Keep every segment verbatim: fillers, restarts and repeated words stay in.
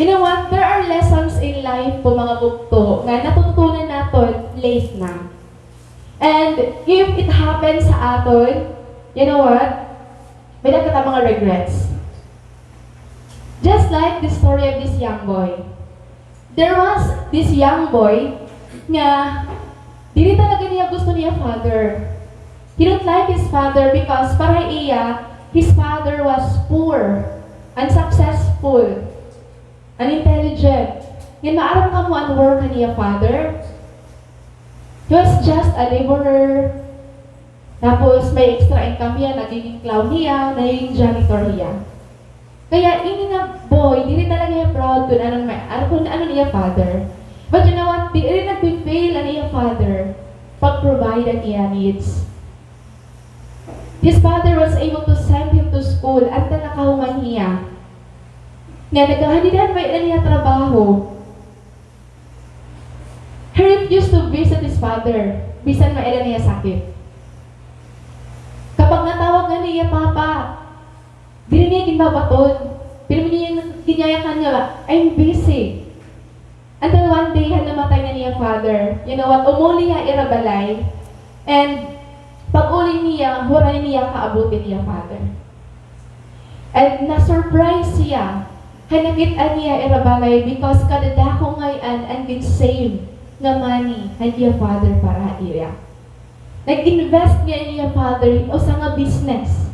You know what? There are lessons in life po, mga bugto, nga natutunan naton late na. And if it happens sa aton, you know what? May-ada kita mga regrets. Just like the story of this young boy. There was this young boy nga diri talaga niya gusto niya father. He don't like his father because para iya, his father was poor, unsuccessful, unintelligent. Ngan maaram kamo an work han iya father? He was just a laborer. Tapos may extra income hiya, nagiging clown hiya, nagiging janitor hiya. Kaya ini nga boy, diri talaga hiya proud kun ano may, ano, kun ano niya father. But you know what? Diri nagpi-fail an iya father pag-provide an iya needs. His father was able to send him to school until nakahuman hiya. Nga nagkahadidan pa niya trabaho. He refused to visit his father, bisan may-ada niya sakit. Kapag natawag ngani iya papa, diri niya ginbabaton. Pero niya ginyayakan nga, "I'm busy." Until one day, han namatay na niya father. You know what? Umuli ha ira balay. And pag-uli niya, waray niya kaabot an iya father. And na-surprise siya han nakit-an niya ira balay because kadadako ngay-an an gin-save nga money han iya father para ha iya. Nag-invest niya an iya father hin usa nga business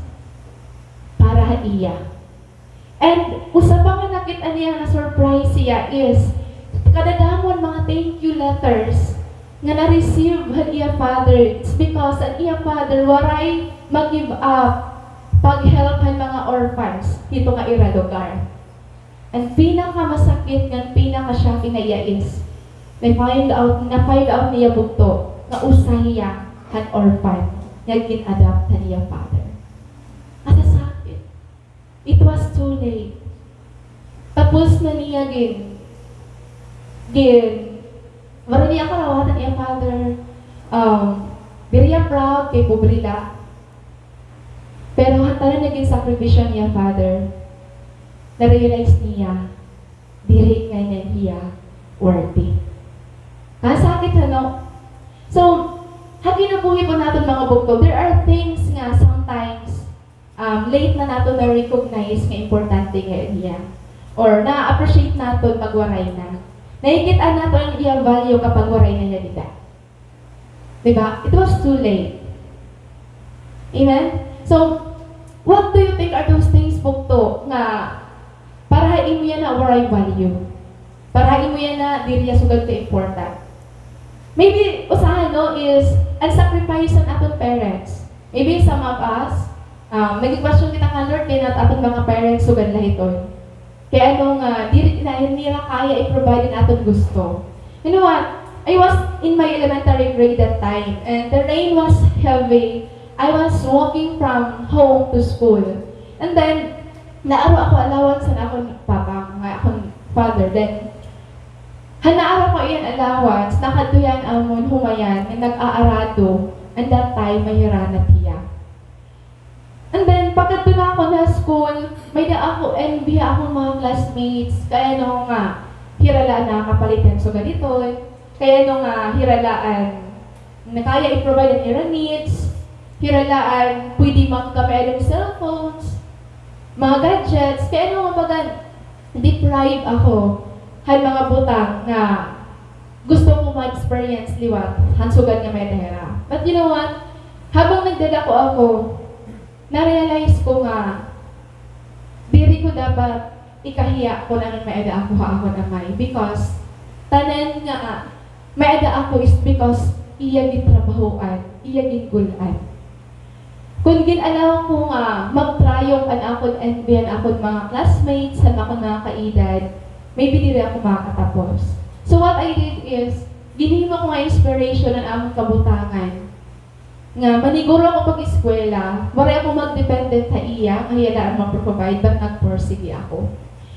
para ha iya. And usa pa nga nakit-an niya nga na-surprise siya is kadadamo an mga thank you letters nga na-receive han iya father. It's because an iya father waray mag-give up pag-help han mga orphans hito nga ira lugar. An pinakamasakit ngan pinaka-shocking nga iya is na-find out, na-find out niya bugto nga usa hiya han orphan nga gin-adopt han iya father. Masasakit. It was too late. Tapos na niya gin, gin, waray niya karawatan iya father. Um, diri hiya proud kay pobre la. Pero han tanan nga ginsakripisyo niya father, na-realize niya, diri ngay-an hiya worthy. Kasakit, ano? So, ha kinabuhi po naton, mga bugto, there are things nga sometimes um, late na naton na-recognize nga importante ngay-an hiya. Or na-appreciate naton pag waray na. Nakikit-an naton an iya value kapag waray na hiya dida. Di ba? It was too late. Amen? So, what do you think are those things, bugto, nga para ha imo yana waray value? Para ha imo yana diri hiya sugad ka-important? Maybe usaha, no, is an sacrifice han aton parents. Maybe some of us, um, nag-question kita kan Lord, kay ano aton mga parents sugad la hiton. Kay ano nga, diri na nira kaya i-provide an aton gusto. You know what? I was in my elementary grade that time, and the rain was heavy. I was walking from home to school. And then, naaro ako allowance han akon papa, nga akon father. Then, han naaro ko iyan allowance, nakadto hiya han amon humayan nga nag-aarado, and that time, mahiranat hiya. And then, pagkadto nakon ha school, may-ada ako envy ha akon mga classmates, kay ano nga, hira la an nakakapalit han sugad hiton, kay ano nga, hira la an nakaya i-provide an ira needs, hira la an pwede magkamay-ada hin cellphones, mga gadgets, kay ano nga baga, deprive ako han mga butang nga gusto ko ma-experience liwat han sugad nga may-ada hira. But you know what? Habang nagdadako ako, na-realize ko nga diri ko dapat ikahiya kon ano an may-ada ako ha akon amay, because tanan nga may-ada ako is because iya gintrabahoan, iya gingul-an. Kon gin-allow ko nga mag-triumph an akon envy han akon mga classmates, han akon mga kaedad, maybe diri ako makakatapos. So what I did is, ginhimo ko nga inspiration an amon kabutangan. Nga maniguro ako pag-eskwela, waray ako mag-dependent ha iya, nga hiya la an mag-provide, but nagpursige ako.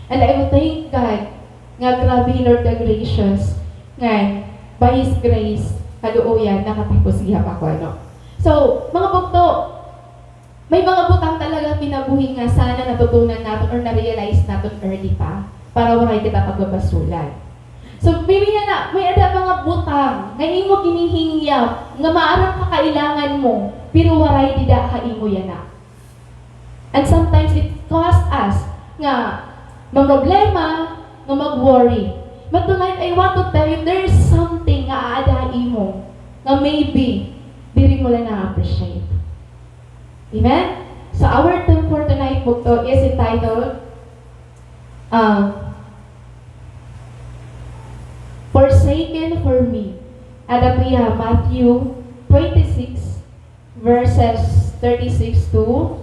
And I will thank God nga grabe hi Lord ka-gracious, ngan by His grace, kaluoyan, nakatapos gihap ako, ano. So, mga bugto, may mga butang talaga kinabuhi nga sana natutunan naton or na-realize naton early pa. para waray kita pagbabasolan. So, maybe yana, may-ada mga butang nga imo ginihingyap nga maaram ka kailangan mo, pero waray dida ha imo yana. And sometimes it cause us nga mamroblema, nga mag-worry. But tonight, I want to tell you, there is something nga aada ha imo nga maybe diri mo la na-appreciate. Amen? So our theme for tonight bugto is entitled, um, Forsaken for Me. Ada ko iya Matthew twenty-six, verses thirty-six to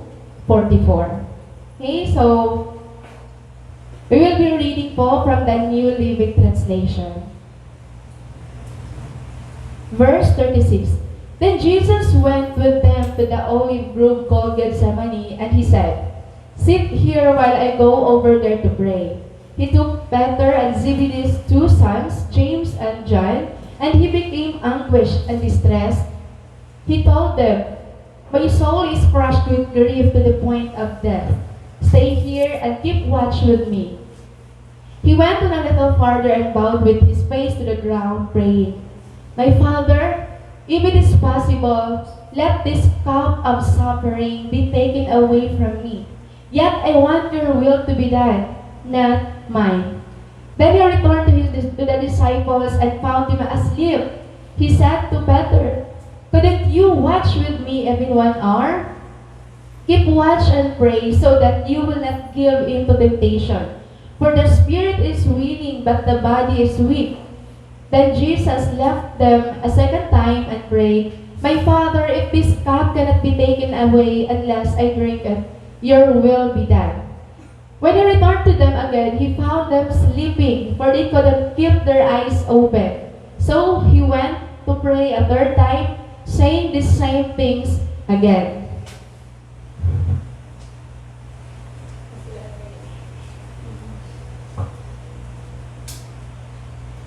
forty-four. Okay, so we will be reading po from the New Living Translation. Verse thirty-six. Then Jesus went with them to the olive grove called Gethsemane, and he said, "Sit here while I go over there to pray." He took Peter and Zebedee's two sons, James and John, and he became anguished and distressed. He told them, "My soul is crushed with grief to the point of death. Stay here and keep watch with me." He went on a little farther and bowed with his face to the ground, praying, "My Father, if it is possible, let this cup of suffering be taken away from me. Yet I want your will to be done, not mine." Then he returned to his dis-, to the disciples and found him asleep. He said to Peter, "Couldn't you watch with me even one hour? Keep watch and pray so that you will not give in to temptation. For the spirit is willing, but the body is weak." Then Jesus left them a second time and prayed, "My Father, if this cup cannot be taken away unless I drink it, your will be done." When he returned to them again, he found them sleeping, for they couldn't keep their eyes open. So he went to pray a third time, saying the same things again.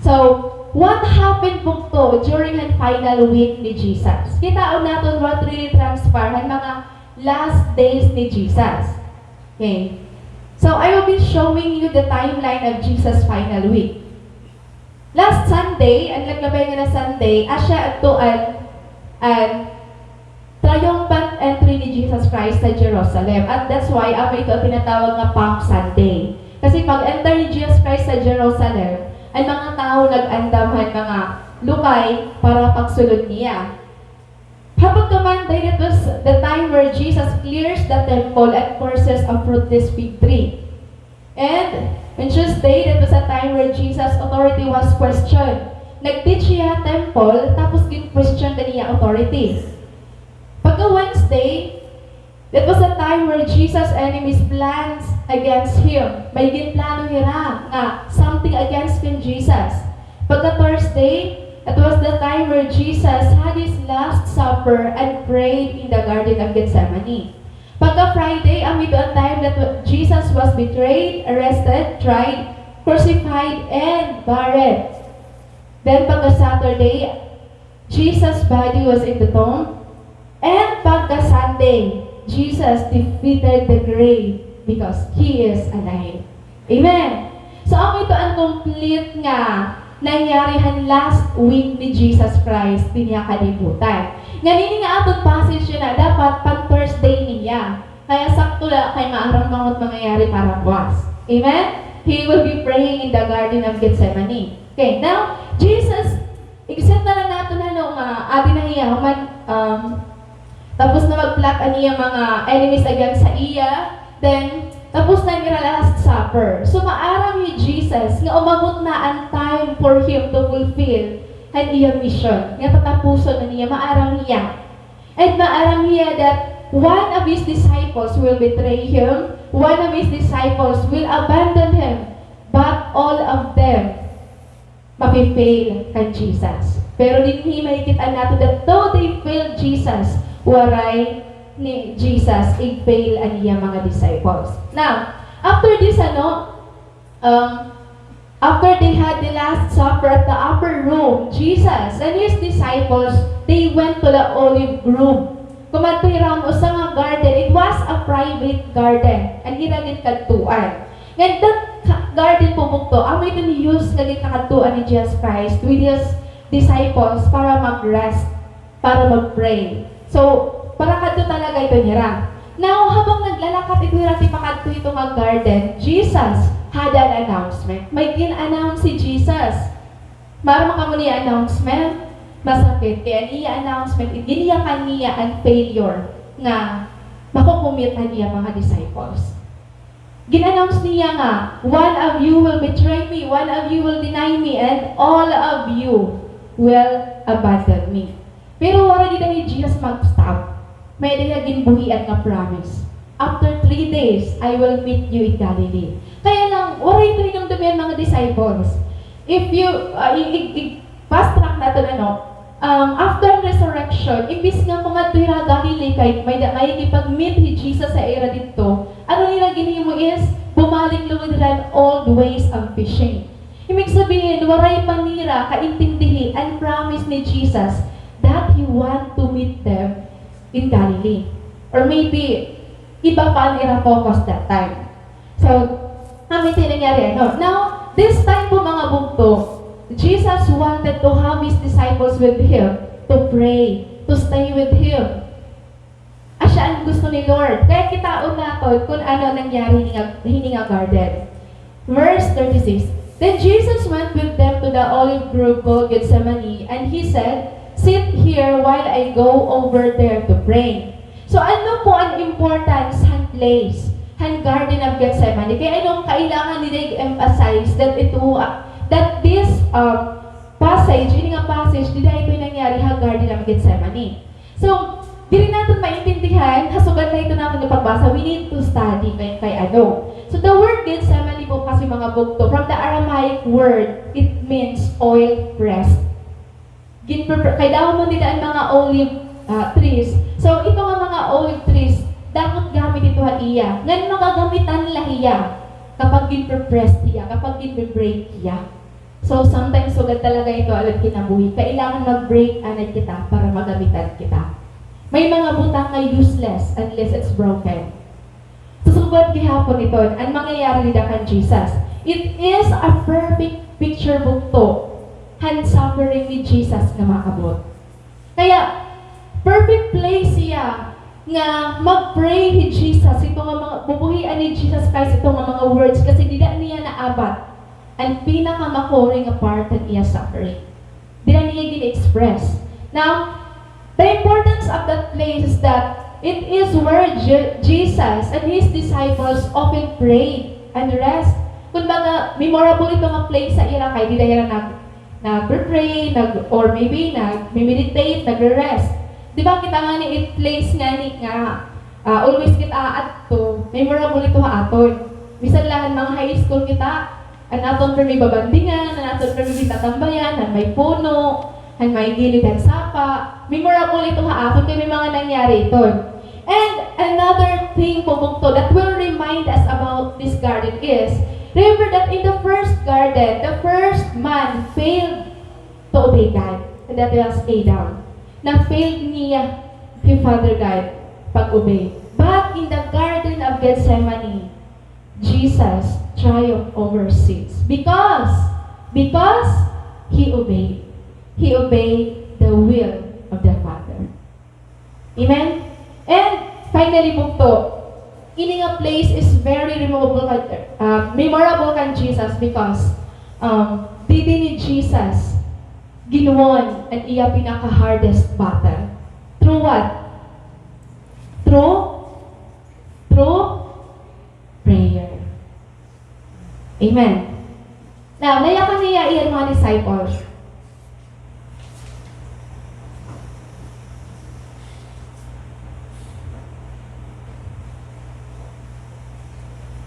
So, what happened bugto during han final week ni Jesus? Kitaon naton what really transpire han mga last days ni Jesus. Okay. So, I will be showing you the timeline of Jesus' final week. Last Sunday, an naglabay nga na Sunday, asya adto an, an triumphant entry ni Jesus Christ sa Jerusalem. At that's why, amo ito an tinatawag nga Palm Sunday. Kasi pag-enter ni Jesus Christ sa Jerusalem, an mga tawo nag-andam han mga lukay para pagsulod niya. Ha pagka-Monday, that was the time where Jesus clears the temple and curses a fruitless fig tree. And on Tuesday, that was a time where Jesus' authority was questioned. Nag-teach hiya ha temple, tapos gin-question an iya authority. Pagka-Wednesday, that was a time where Jesus' enemies plans against him. May ginplano hira nga something against kan Jesus. Pagka-Thursday, it was the time where Jesus had his last supper and prayed in the Garden of Gethsemane. Pagka-Friday, amo ito an time that Jesus was betrayed, arrested, tried, crucified, and buried. Then pagka-Saturday, Jesus' body was in the tomb. And pagka-Sunday, Jesus defeated the grave because He is alive. Amen. So, amo ito an complete nga nangyari han last week ni Jesus Christ dinhi ha kalibutan. Ngan ini nga aton passage yana, dapat pan-Thursday niya. Kaya sakto la kay maaram ka ano it mangyayari para buwas. Amen? He will be praying in the Garden of Gethsemane. Okay, now, Jesus, i-set na la naton, ano, nga adi na hiya, human, um, tapos na mag-plot an iya mga enemies against sa iya, then, tapos na an ira Last Supper. So, maaram hi Jesus nga umabot na an time for him to fulfill an iya mission, nga tatapuson na niya, maaram hiya. And maaram hiya that one of his disciples will betray him, one of his disciples will abandon him, but all of them mafe-fail kan Jesus. Pero dinhi makikit-an naton that though they failed Jesus, waray ni Jesus ig-fail an iya mga disciples. Now, after this, ano, Um, after they had the Last Supper at the upper room, Jesus and his disciples, they went to the olive grove. Kumadto hira ha usa nga garden. It was a private garden. An ira ginkadtuan. Ngan that ka-, garden po, So, amo iton use nga ginkakadtuan ni Jesus Christ with his disciples para mag-rest, para mag-pray. So, para kadto talaga ito nira. Now, habang naglalakat ito hira tipakadto hito nga garden, Jesus had an announcement. May gin-announce si Jesus. Maaram kamo niya announcement? Masakit. Kay an iya announcement, gin-iyakan niya an failure nga mako-commit an iya mga disciples. Gin-announce niya nga, "One of you will betray me, one of you will deny me, and all of you will abandon me." Pero waray dida hi Jesus mag-stop. May-ada hiya ginbuhian nga promise. "After three days, I will meet you in Galilee." Kaya lang, waray ito hinumdumi an mga disciples. If you, ah, i-, i-, i-, fast track naton, ano, um, after resurrection, imbis nga kumadto hira ha Galilee kay may da-, makikipag-meet hi Jesus ha ira didto, ano nira ginhimo is, bumalik liwat hira an old ways of fishing. Ibig sabihin, waray pa nira kaintindihi an promise ni Jesus that he want to meet them in Galilee. Or maybe, iba pa an ira focus that time. So, amo ito nangyari, ano? Now, this time po, mga bugto, Jesus wanted to have his disciples with him, to pray, to stay with him. Asya an gusto ni Lord. Kaya kitaon naton kun ano nangyari hini nga, hini nga garden. Verse thirty-six, "Then Jesus went with them to the olive grove called Gethsemane, and he said, 'Sit here while I go over there to pray.'" So, ano po an importance han place, han Garden of Gethsemane? Kay ano kailangan nila i-emphasize that ito, ah, that this, um, passage, ini nga passage, dida ito nangyari ha Garden of Gethsemane. So, diri naton maintindihan, ha sugad la ito naton nga pagbasa, we need to study kay, kay ano. So, the word Gethsemane po kasi, mga bugto, from the Aramaic word, it means oil press. Ginpre-, kay damo man dida an mga olive, ah, trees. So, ito nga mga olive trees, dakot gamit ito ha iya. Ngan magagamitan la hiya kapag ginpe-press hiya, kapag ginbe-break hiya. So, sometimes, sugad talaga ito an aton kinabuhi. Kailangan mag-break anay kita para magamitan kita. May mga butang nga useless unless it's broken. So, sugad gihapon iton an mangyayari dida kan Jesus. It is a perfect picture, bugto, han suffering ni Jesus nga maabot. Kaya, perfect place hiya nga mag-pray hi Jesus, ito nga mga, bubuhian ni Jesus Christ ito nga mga words, kasi dida niya naabat an pinakamakuri nga part han iya suffering. Dida niya gin-express. Now, the importance of that place is that it is where Je-, Jesus and his disciples often prayed and rest. Kumbaga, memorable ito nga place sa ira kay dida ira nag- nagpe-pray, nag-, or maybe nagme-meditate, nagre-rest. Di ba, kita ngani it place ngani nga, ah, always kita aadto, memorable ito ha aton. Bisan la han mga high school kita, an aton permi babandingan, an aton permi tatambayan, han may puno, han may gilid han sapa. Memorable ito ha aton kay may mga nangyari iton. And another thing po, bugto, that will remind us about this garden is, remember that in the first garden, the first man failed to obey God. And that was Adam. Na-failed niya hi Father God pag-obey. But in the Garden of Gethsemane, Jesus triumphed over sins because, because he obeyed. He obeyed the will of the Father. Amen? And finally, bugto, ini nga place is very remarkable kan, uh, memorable kan Jesus because, um, didi ni Jesus gin-won an iya pinaka-hardest battle. Through what? Through, through prayer. Amen. Now, nayakan niya iya mga disciples.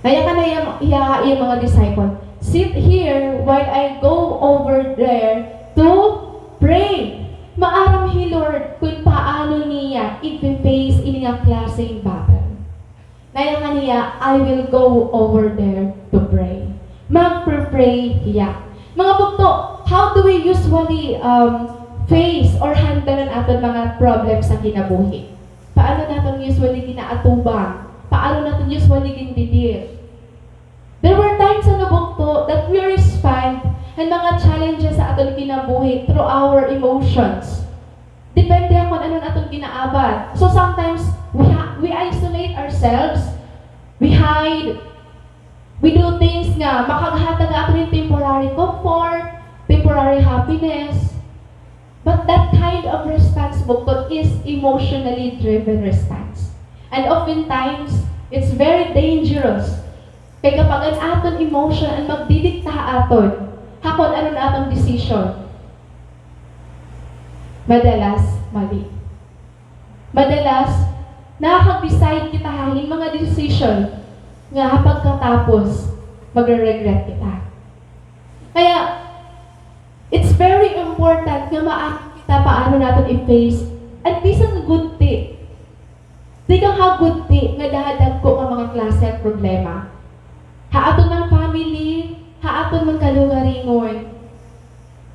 Nayakan niya iya, iya mga disciple, "Sit here while I go over there to pray." Maaram hi Lord kun paano niya ipe-face ini nga klaseng battle. Nayakan niya, "I will go over there to pray." Magpe-pray hiya. Mga bugto, how do we usually, um, face or handle an aton mga problems sa kinabuhi? Paano naton usually ginaatubang? Paano naton usually gindidil? There were times, ano, bugto, that we are challenges sa aton kinabuhi through our emotions. Depende ha kon ano an aton ginaabat. So sometimes, we ha-, we isolate ourselves. We hide. We do things nga makakahatag ha aton hin temporary comfort, temporary happiness. But that kind of response, buktot, is emotionally driven response. And oftentimes, it's very dangerous. Kay kapag an aton emotion an magdidikta ha aton, ha kon ano an aton decision, madalas mali. Madalas, nakaka-decide kita ha hin mga decision nga ha pagkatapos, magre-regret kita. Kaya, it's very important nga maaram kita paano naton i-face an bisan gudti. Tikang ha gudti nga dahadagko nga mga klase han problema. Ha aton man family, ha aton man kalugaringon,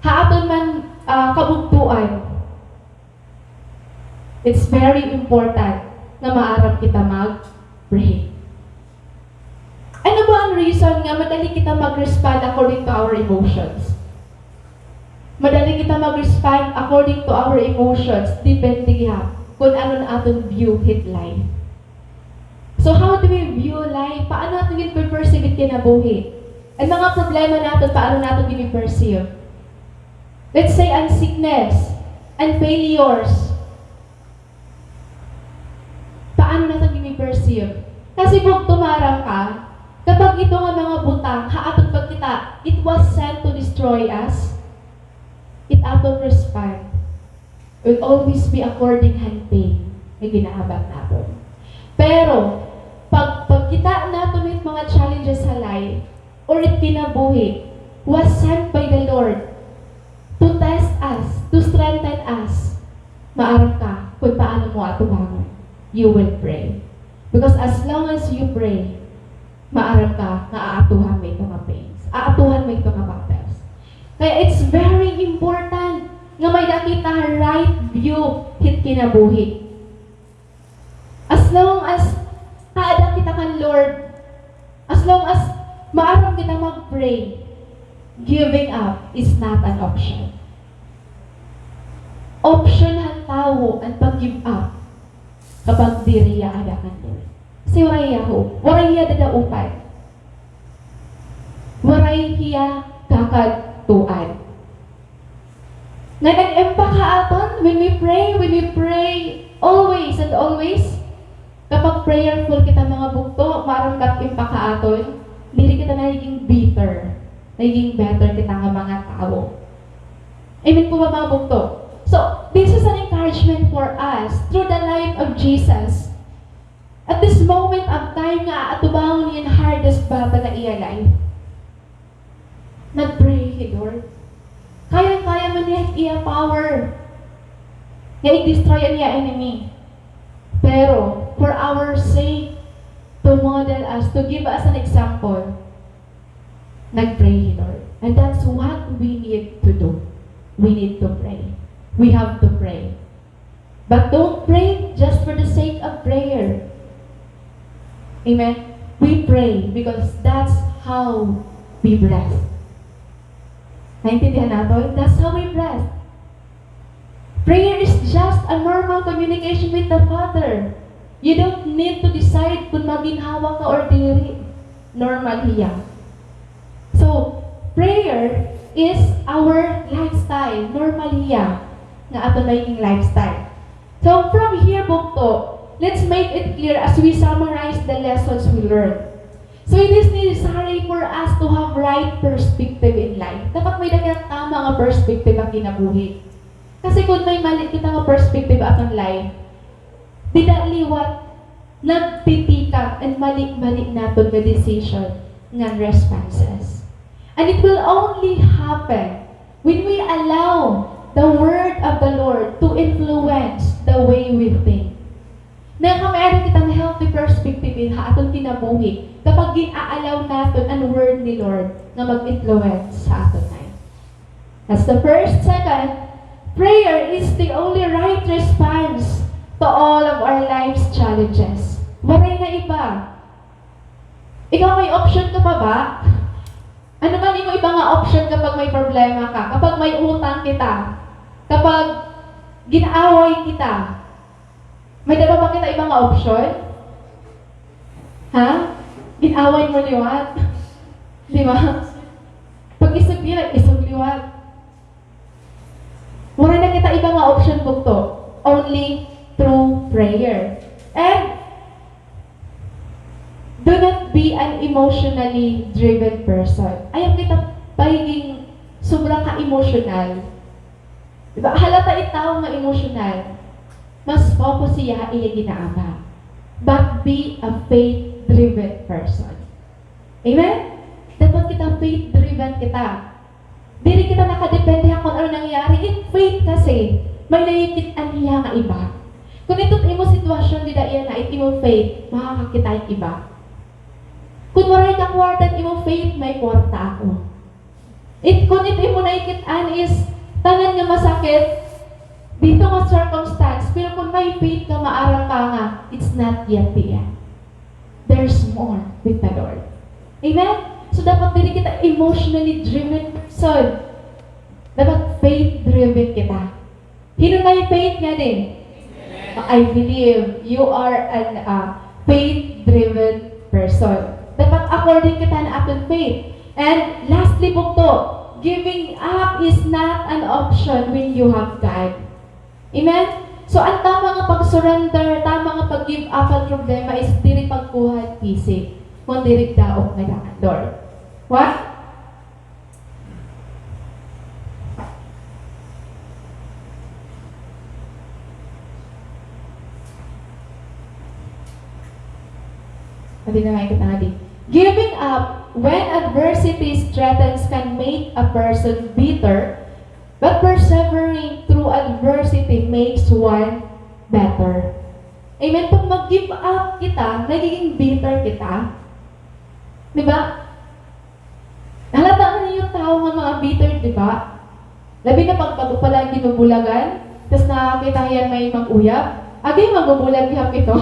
ha aton man, ah, kabugtoan. It's very important nga maaram kita mag-pray. Ano ba an reason nga madali kita mag-respond according to our emotions? Madali kita mag-respond according to our emotions, depende ha kon ano an aton view hit life. So how do we view life? Paano naton gin-perceive it kinabuhi? An mga problema naton, paano naton gini-perceive? Let's say, an sickness, an failures. Paano naton gini-perceive? Kasi bugto, maaram ka, kapag ito nga mga butang ha aton pagkita, it was sent to destroy us, it aton respond will always be according han pain nga ginaabat naton. Pero, pag, pagkita naton it mga challenges ha life, or it kinabuhi, was sent by the Lord to test us, to strengthen us. Maaram ka kon paano mo atubangon. You will pray. Because as long as you pray, maaram ka nga aatuhan mo ito nga pains. Aatuhan mo ito nga battles. Kaya it's very important nga may-ada kita right view hit kinabuhi. As long as aada kita kan Lord, as long as maaram kita mag-pray, giving up is not an option. Option han tawo an pag-give up kapag diri hiya aada kan Lord. Kasi waray hiya hope, waray hiya dadaopan. Waray hiya kakadtuan. Ngan an impact ha aton, when we pray, when we pray always and always, kapag prayerful kita, mga bugto, maaram ka an impact ha aton, diri kita nagiging bitter, nagiging better kita nga mga tawo. Amen po ba, mga bugto? So, this is an encouragement for us through the life of Jesus. At this moment of time nga aatubangon niya an hardest battle ha iya life, nag-pray hi Lord. Kayang-kaya man niya it iya power nga i-destroy an iya enemy. Pero, for our sake, to model us, to give us an example, nag-pray hi Lord. And that's what we need to do. We need to pray. We have to pray. But don't pray just for the sake of prayer. Amen? We pray because that's how we bless. Naintindihan naton? That's how we bless. Prayer is just a normal communication with the Father. You don't need to decide kon maginhawa ka or diri. Normal hiya. So, prayer is our lifestyle. Normal hiya nga aton magiging lifestyle. So, from here, bugto, let's make it clear as we summarize the lessons we learned. So, it is necessary for us to have right perspective in life. Dapat may-ada kita tama nga perspective ha kinabuhi. Kasi kon may mali kita nga perspective ha aton life, dida liwat nagtitikang an mali-mali naton nga decision ngan responses. And it will only happen when we allow the word of the Lord to influence the way we think. Nga kami, meron kita nga healthy perspective ha aton kinabuhi kapag gin-a-allow naton an word ni Lord nga mag-influence sa aton life. That's the first. Second, prayer is the only right response to all of our life's challenges. Waray na iba. Ikaw, may option ka pa ba? Ano man imo iba nga option kapag may problema ka, kapag may utang kita, kapag gin-away kita? May-ada pa ba kita iba nga option? Ha? Gin-away mo liwat? Di ba? Pag isog nila, isog liwat. Wala na kita iba nga option, bugto. Only through prayer. And do not be an emotionally driven person. Ayaw kita pagiging sobra ka emosyonal. Di ba? Halata it tawo nga emosyonal. Mas focus siya ha iya gin-aaba. But be a faith-driven person. Amen? Dapat kita faith-driven kita. Diri kita nakadepende ha kon ano nangyari. In faith kasi, may nakikit-an hiya nga iba. Kon ito it imo sitwasyon dida yana, it imo faith, makakakita it iba. Kon waray ka kwarta it imo faith, may kwarta ako. It, kon it imo nakikit-an is tanan nga masakit, dito nga circumstance, pero kon may faith ka, maaram ka nga, it's not yet the end. There's more with the Lord. Amen? So, dapat diri kita emotionally driven person. Dapat faith-driven kita. Hin-o may faith ngani? I believe you are an, uh, faith-driven person. Dapat according kita han aton faith. And lastly, bugto, giving up is not an option when you have God. Amen? So, an tama nga pag-surrender, tama nga pag-give up han problema is diri pagkuha han pisi, kon diri daot nga daan, Lord. What? Pwede na nga ikot na nga di. Giving up when adversity threatens can make a person bitter, but persevering through adversity makes one better. Amen? Pag mag-give up kita, nagiging bitter kita. Di ba? Halata man niyo tawo nga mga bitter, di ba? Labi na pag bago pa la ginbubulagan, tas nakakita hiya may mag-uyab. Agi, magbubulag gihap ito.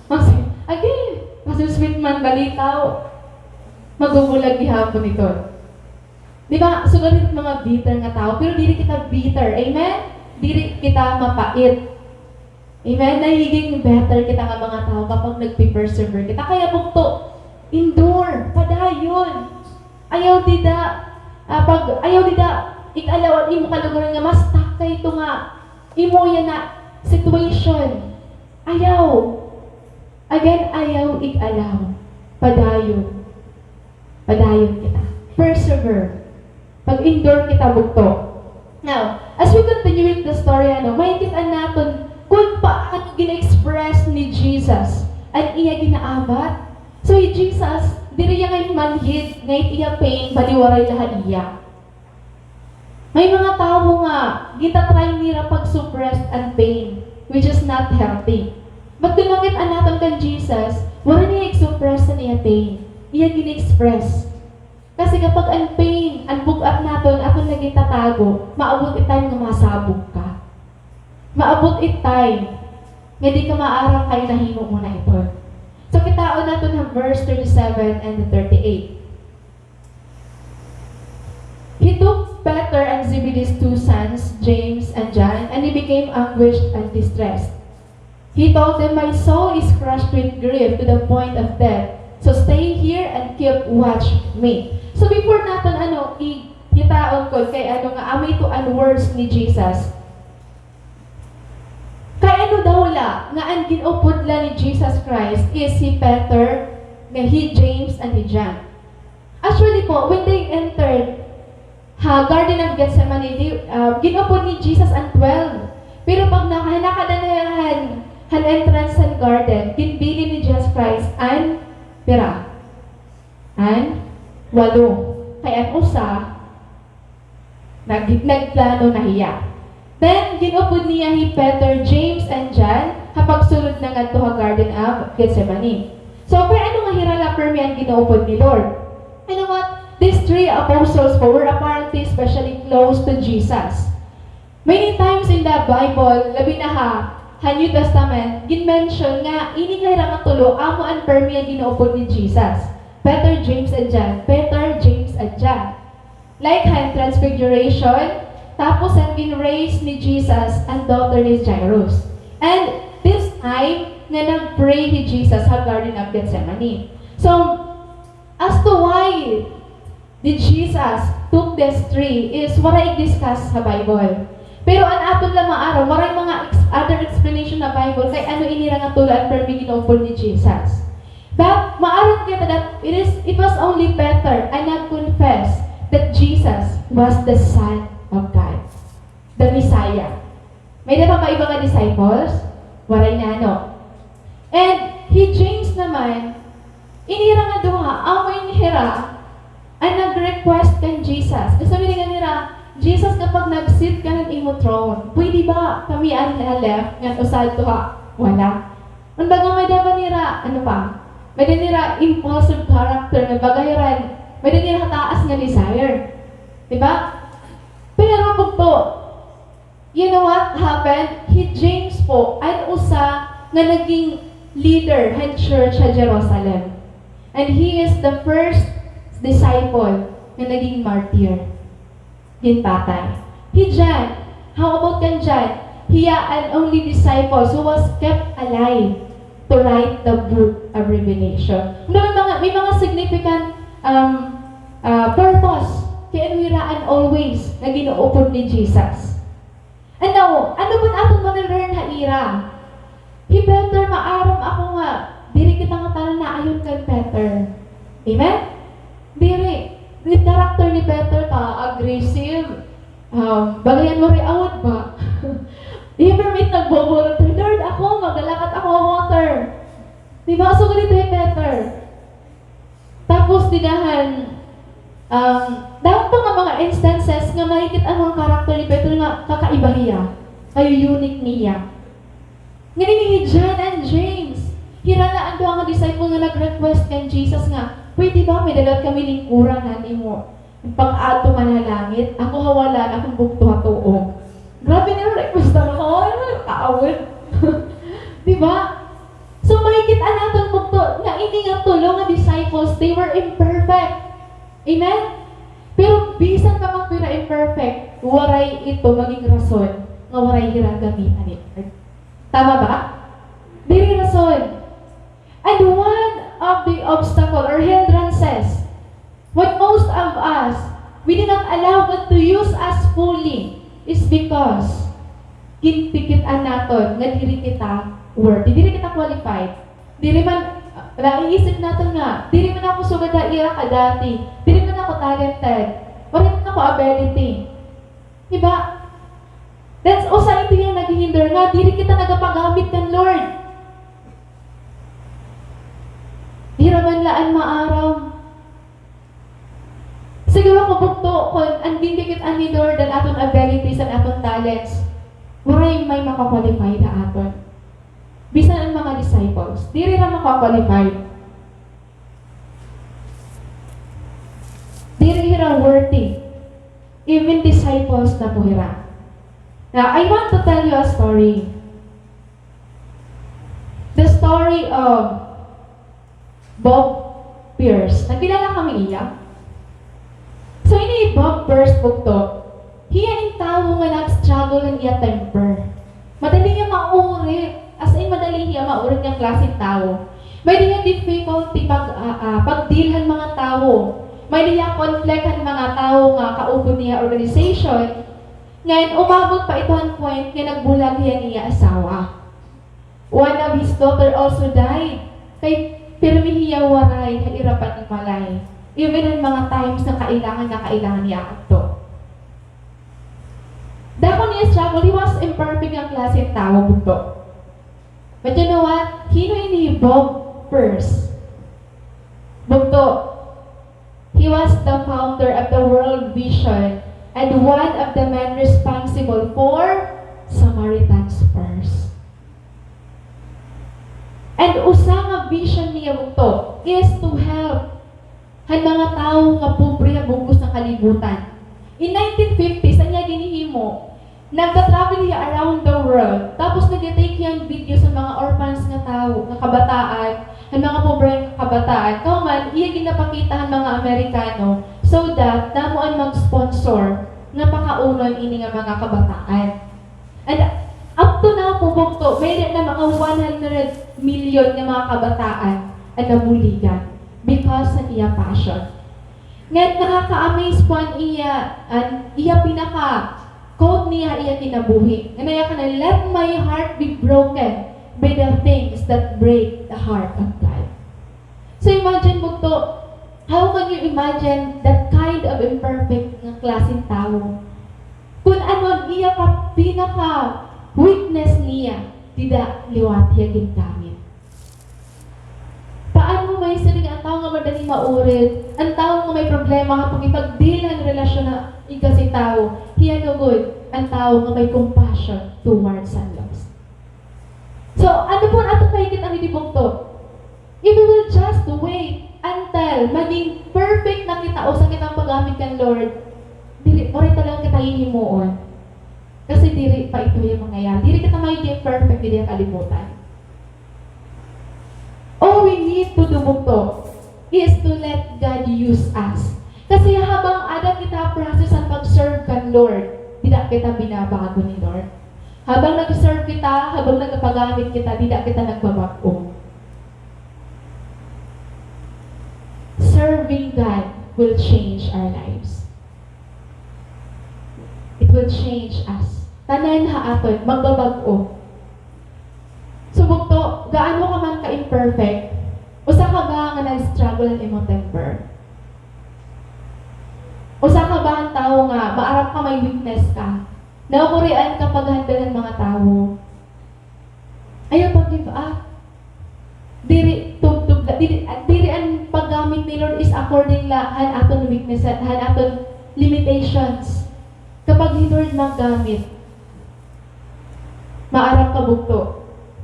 Kasi, agi, kasi sweet man balitaw. Magbubulag gihapon ito. Di ba? Sugad it mga bitter nga tawo, pero diri kita bitter. Amen? Diri kita mapait. Amen? Nagiging better kita nga mga tawo kapag nagpe-persevere kita. Kaya bugto, endure, padayon. Ayaw dida, ah, pag, ayaw dida, ig-alaw an imo kalugaringon nga ma-stuck ka hito nga imo yana situation. Ayaw. Again, ayaw ig-alaw. Padayon. Padayon kita. Persevere. Pag-endure kita bugto. Now, as we continue with the story, ano, makikit-an naton kon paano gin-express ni Jesus an iya ginaabat. So, hi Jesus, diri hiya ngay-an manhid nga it iya pain, bali waray la ha iya. May mga tawo nga gita-try nira pag-suppress an pain, which is not healthy. But kon makit-an naton kan Jesus, waray niya ig-suppress an iya pain. Iya gin-express. Kasi kapag an pain, an bug-at naton, aton la gitatago, maabot it time nga masabog ka. Maabot it time nga di ka maaram kay nahimo mo na iton. So, kitaon naton ha verse thirty-seven and thirty-eight. He took Peter and Zebedee's two sons, James and John, and he became anguished and distressed. He told them, "My soul is crushed with grief to the point of death. So stay here and keep watch me." So before naton, ano, i-, kitaon ko kay ano nga, amo ito an words ni Jesus. Kay ano daw la nga an gin-upod la ni Jesus Christ is hi Peter, nga hi James, and hi John. Actually po, when they entered ha Garden of Gethsemane, they, ah, gin-upod ni Jesus an twelve. Pero pag naka-, nakada na han, han entrance han garden, ginbilin ni Jesus Christ an pira? An walo. Kay an usa, Nag-, nagplano na hiya. Then, gin-upod niya hi Peter, James, and John ha pagsulod na ngadto ha Garden of Gethsemane. So, kay ano nga hira la permi an gin-upod ni Lord? You know what? These three apostles po were apparently especially close to Jesus. Many times in the Bible, labi na ha, ha New Testament, gin-mention nga ini nga hira nga tulo amo an permi nga gin-upod ni Jesus. Peter, James, and John. Peter, James, sadya. Like han transfiguration, tapos han gin-raise ni Jesus an daughter ni Jairus. And this time nga nag-pray hi Jesus ha Garden of Gethsemane. So, as to why did Jesus took this tree is waray i-discuss ha Bible. Pero an aton la maaram, waray mga ex-, other explanation ha Bible kay ano ini ra nga tulo an pirmi gin-upod ni Jesus. But maaram kita that it is, it was only Peter an nag-confess that Jesus was the Son of God, the Messiah. May-ada pa ba iba nga disciples? Waray na, no? And hi James naman, ini hira nga duha, amo ini hira an nag-request kan Jesus. Gusto nira nga nira, "Jesus, kapag nag-sit ka han imo throne, pwede ba kami ari ha left ngan usa adto ha wala?" Kumbaga, may-ada pa nira, ano pa? May-ada nira impulsive character, nga baga hira, may-ada nira taas nga desire. Di ba? Pero bugto, you know what happened? Hi James po an usa nga naging leader han church ha Jerusalem. And he is the first disciple nga naging martyr. Ginpatay. Hi John, how about kan John? Hiya an only disciple who was kept alive to write the book of Revelation. May mga, may mga significant, um, ah, purpose kay ano hira an always nga gin-uupod ni Jesus. And now, ano man aton ma-learn ha ira? Hi Peter, maaram ako nga diri kita ngatanan naayon kan Peter. Amen? Diri. Di character ni Peter ka, aggressive. Um, bagayan mo rin awod ba? Di permit nagbobolunteer, "Lord, ako, magdalakat ako water." Di ba? So, ganito hi Peter. Tapos dida han, um, damo pa nga mga instances nga makikit-an mo an character ni Peter nga kakaiba hiya, kay unique niya. Ngan ini hi John and James, hira la an duha nga disciple nga nag-request kan Jesus nga, "Pwede ba may-ada liwat kami lingkuran han imo? Pag-adto man ha langit, ako ha wala na, akon bugto ha tuo." Grabe nira request, ano, kaawod. Di ba? So, makikit-an naton bugto nga ini nga tulo nga disciples, they were imperfect. Amen? Pero bisan pa man pira imperfect, waray ito maging rason nga waray hira gamitan ni Lord. Tama ba? Diri rason. And one of the obstacle or hindrances why most of us, we did not allow God to use us fully is because ginpikit-an naton nga diri kita worthy, diri kita qualified. Diri man, naiisip naton nga, diri man ako sugad ha ira kadati, diri man ako talented, waray man ako ability. Di ba? That's usa ito nga naghihinder nga diri kita nagapagamit kan Lord. Hira man la an maaram. Siguro kon bugto, kon an ginkikit-an ni Lord an aton abilities, an aton talents, waray may maka-qualify ha aton. Bisan an mga disciples, diri hira maka-qualify. Diri hira worthy. Even disciples na po hira. Now, I want to tell you a story. The story of Bob Pierce. Nakilala kami iya? So, ini Bob Pierce bugto, hiya in tawo nga nag-struggle an iya temper. Madali hiya maurit. As in, madali hiya maurit nga klase tawo. May-ada hiya difficulty pag, ah, ah, pag-deal han mga tawo. May-ada hiya conflict han mga tawo nga kaupod niya organization. Ngan, umabot pa ito han point nga nagbulag hiya niya asawa. One of his daughter also died. Kay pirmi hiya waray ha ira panimalay. Even han mga times na kailangan na kailangan niya adto. Dako niya struggle, he was imperfect nga klase tawo bugto. But you know what? Hin-o ini hi Bob Pierce? Bugto. He was the founder of the World Vision and one of the men responsible for Samaritan's Purse. And usa nga vision niya bugto is to help han mga tawo nga pobre ha bug-os nga kalibutan. In nineteen fifties, an iya ginhimo, nagta-travel hiya around the world, tapos nagta-take hiya videos han mga orphans nga tawo, nga kabataan, han mga pobre nga kabataan. Kahuman, iya ginapakita han mga Amerikano, so that damo an mag-sponsor nga pakaunon ini nga mga kabataan. And up to now po, bugto, may-ada na mga one hundred million nga mga kabataan an nabuligan because sa iya passion. Ngan nakaka-amaze po an iya, an iya pinaka-quote niya, iya kinabuhi. Nga naya kanan, "Let my heart be broken by the things that break the heart of God." So imagine, bugto, how can you imagine that kind of imperfect nga klaseng tawo? Kun ano an iya ka pinaka-weakness niya, dida liwat hiya gingamit. Paano may siring an tawo nga madali maurig, an tawo nga may problema ha pakipagdeal han relasyon ha igkasi tawo, hiya lugod an tawo nga may compassion towards an lost. So, ano po an aton mahikit-an didi, bugto? If we will just wait until maging perfect na kita usa kita paggamit kan Lord, diri, waray talaga kita hihimuon. Kasi diri pa ito hiya mangyayari. Diri kita magiging perfect didi ha kalibutan. All we need to do, bugto, is to let God use us. Kasi habang ada kita ha process han pag-serve kan Lord, dida kita binabago ni Lord. Habang nag-serve kita, habang nagapagamit kita, dida kita nagbabag-o. Serving God will change our lives. It will change us. Tanan ha aton, magbabag-o. So, bugto, gaano ka man ka-imperfect, usa ka ba nga nag-struggle an imo temper? Usa ka ba an tawo nga maarap ka may weakness ka? Naukurian ka paghandle han mga tawo? Ayaw pag-give up. Diri tubtob la, diri, diri an paggamit ni Lord is according la han aton weakness, han aton limitations. Kapag hi Lord maggamit, maaram ka bugto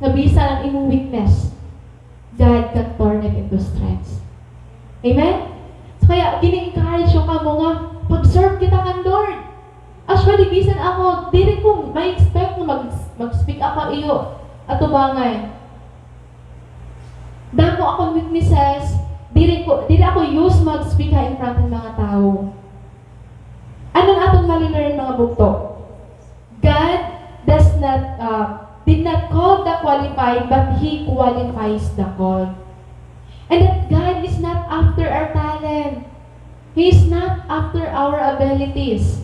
nga bisan an imo weakness, God can turn it into strength. Amen? So, kaya gini-encourage ko kamo nga pag-serve kita kan Lord. Actually, bisan ako, diri ko ma-expect nga mag-, mag-speak ako iyo atubangan. Damo akon weaknesses, diri ko, diri ako used mag-speak ha in front ng mga tawo. Ano an aton mali-learn, mga bugto? God does not, uh, did not call the qualified, but He qualifies the called. And that God is not after our talent. He is not after our abilities.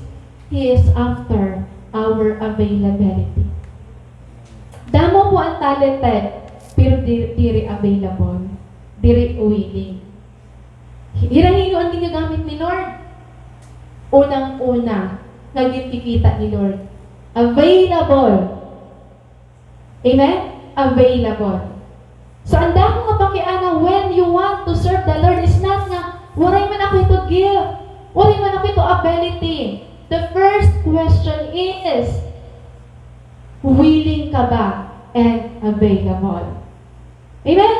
He is after our availability. Damo po an talented, pero di-, diri available, diri willing. Hira hin-o an ginagamit ni Lord? Unang-una nga ginkikita ni Lord, available. Amen? Available. So, an dako nga pakiana when you want to serve the Lord is not nga, "Waray man ako ito gift. Waray man ako ito ability." The first question is, willing ka ba and available? Amen?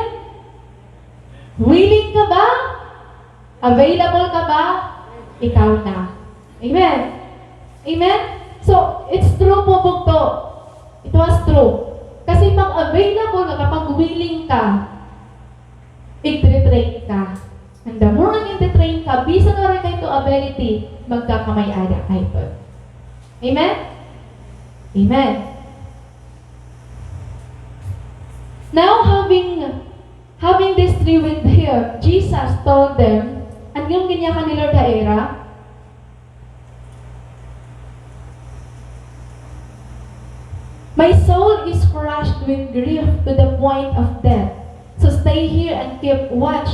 Willing ka ba? Available ka ba? Ikaw na. Amen? Amen? So, it's true po, bugto. It was true. Kasi pag available ka, kapag willing ka, i-train ka. And the more nga i-train ka, bisan waray ka ito ability, magkakamay-ada ka ito. Amen? Amen. Now, having, having this three with him, Jesus told them, ano an ginyakan ni Lord ha ira? "My soul is crushed with grief to the point of death. So stay here and keep watch."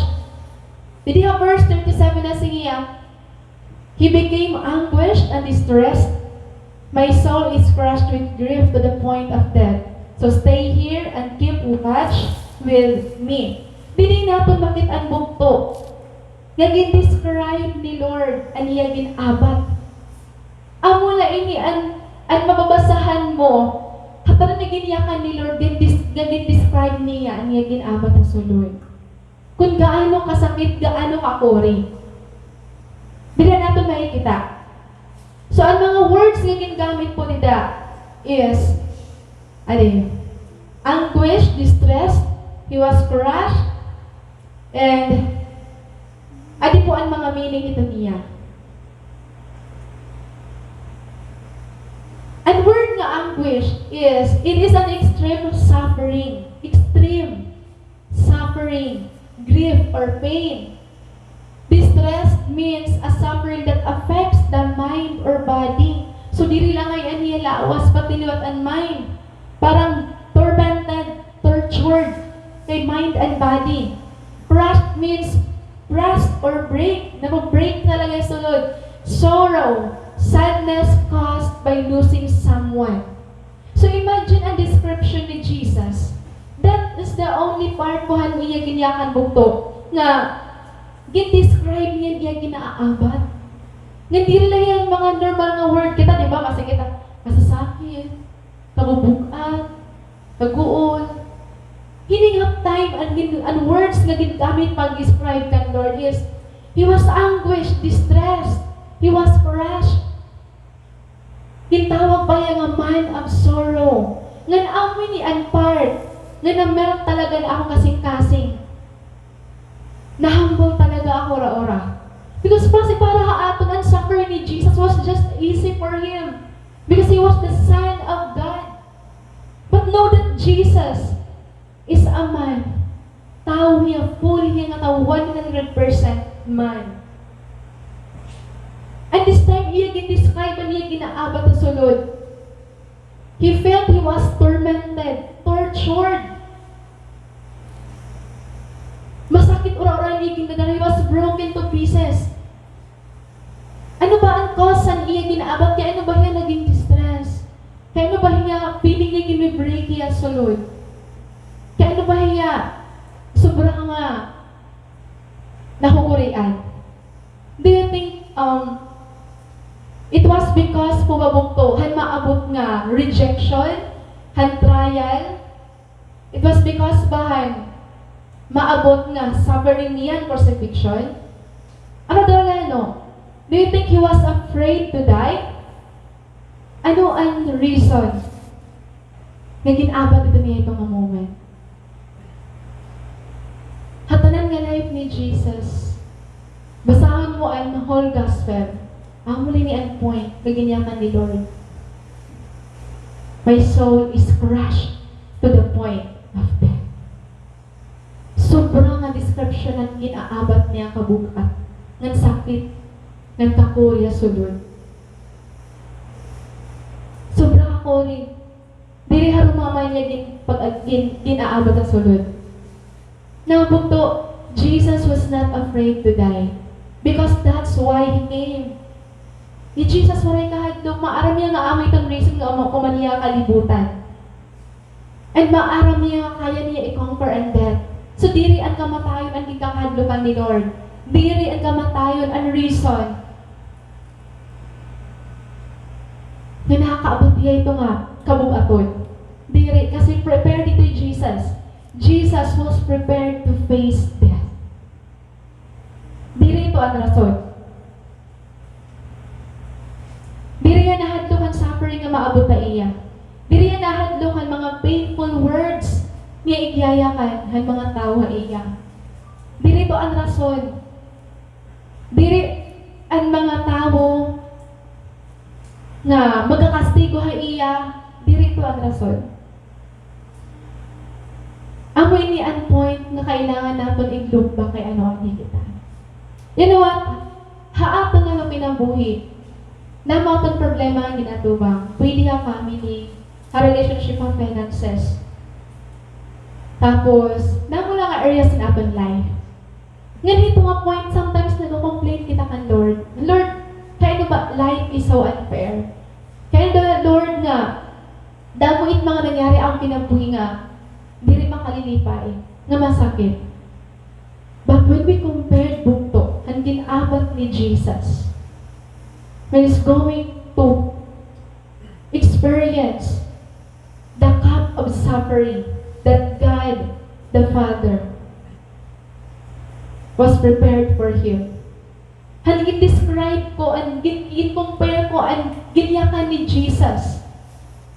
Didi ha verse thirty-seven nasiring hiya, "He became anguished and distressed. My soul is crushed with grief to the point of death. So stay here and keep watch with me." Didi naton makit-an bugto nga gin-describe ni Lord an iya gin-abat. Amo la ini an, an mababasahan mo ha tanan nga ginyakan ni Lord, gin-des-, nga gin-describe niya an iya gin-abat ha sulod. Kun gaano kasakit, gaano kakuri. Dida naton makikita. So, an mga words nga gingamit po dida is, adi, anguish, distressed, he was crushed, and adi po an mga meaning hito niya. An word nga anguish is, it is an extreme suffering. Extreme suffering, grief, or pain. Distress means a suffering that affects the mind or body. So, diri la ngay-an an iya lawas, pati liwat an mind. Parang tormented, tortured kay mind and body. Crushed means crushed or break. Nabu-break talaga sulod. Sorrow, sadness caused by losing someone. So imagine an description ni Jesus. That is the only part ko han iya ginyakan bugto nga gin-describe niya iya gin-aabat. Nga diri la hiya mga normal nga word kita, di ba? Masakit kita, masasakit, kabubug-at, kaguol. Hini nga time, an, gin-, an words nga gingamit pag-describe kan Lord is, he was anguished, distressed, he was crushed. Gintawag pa hiya nga man of sorrow. Ngan amo ini an part nga na-melt talaga an akon kasingkasing. Na-humble talaga ako ura-ura. Because basi para ha aton, an suffering ni Jesus was just easy for him. Because he was the Son of God. But know that Jesus is a man. Tawo hiya, fully hiya nga tawo, one hundred percent man. And this time, iya gin-describe an iya ginaabat ha sulod. He felt he was tormented, tortured. Masakit ura-ura an iya gindadara, he was broken to pieces. Ano ba an cause han iya ginaabat? Kay ano ba hiya nagin distress? Kay ano ba hiya feeling niya gin-break hiya sulod? Kay ano ba hiya sobra nga nakukurian? Do you think, um, it was because po ba bugto han maabot nga rejection, han trial, it was because ba han maabot nga suffering niya, crucifixion? Ano daw la, no? Do you think he was afraid to die? Ano an reason nga gin-abat ito niya ito nga moment? Ha tanan nga life ni Jesus, basahon mo an whole gospel. Amo la ini an point nga ginyakan ni Lord. My soul is crushed to the point of death. Sobra nga description an gin-aabat niya kabug-at, ngan sakit, ngan kakuri ha sulod. Sobra kakuri. Diri harumamay niya gin-, pag-, gin-, gin-aabat ha sulod. Now, bugto, Jesus was not afraid to die. Because that's why he came. Hi Jesus waray kahadlok, maaram niya nga amo iton reason nga amo, kuman hiya kalibutan. And maaram niya nga kaya niya i-conquer an death. So, diri an kamatayon an ginkakahadlokan ni Lord. Diri an kamatayon an reason nga nakakaabot hiya ito nga kabug-aton. Diri, kasi prepared ito hi Jesus. Jesus was prepared to face death. Diri ito an rason. Diri hiya nahadlok han suffering nga maabot ha iya. Diri hiya nahadlok han mga painful words nga igyayakan han mga tawo ha iya. Diri ito an rason. Diri an mga tawo nga magakastigo ha iya, diri ito an rason. Amo ini an point nga kailangan naton i-look back kay ano an hikit. You know what? Ha aton nga kinabuhi, namo aton problema nga gin-atubang. Pwede ha family, ha relationship, ha finances. Tapos, namo la nga areas in aton life. Ngan hito nga point, sometimes nagko-complain kita kan Lord. Lord, kay ano ba life is so unfair? Kay ano ba, Lord, nga damo it mga nangyari ha akon kinabuhi nga diri makalilipay, nga masakit. But when we compare bugto han gin-abat ni Jesus, when he's going to experience the cup of suffering that God the Father was prepared for him. Han gin-describe ko, an gin-, gin-compare ko an ginyakan ni Jesus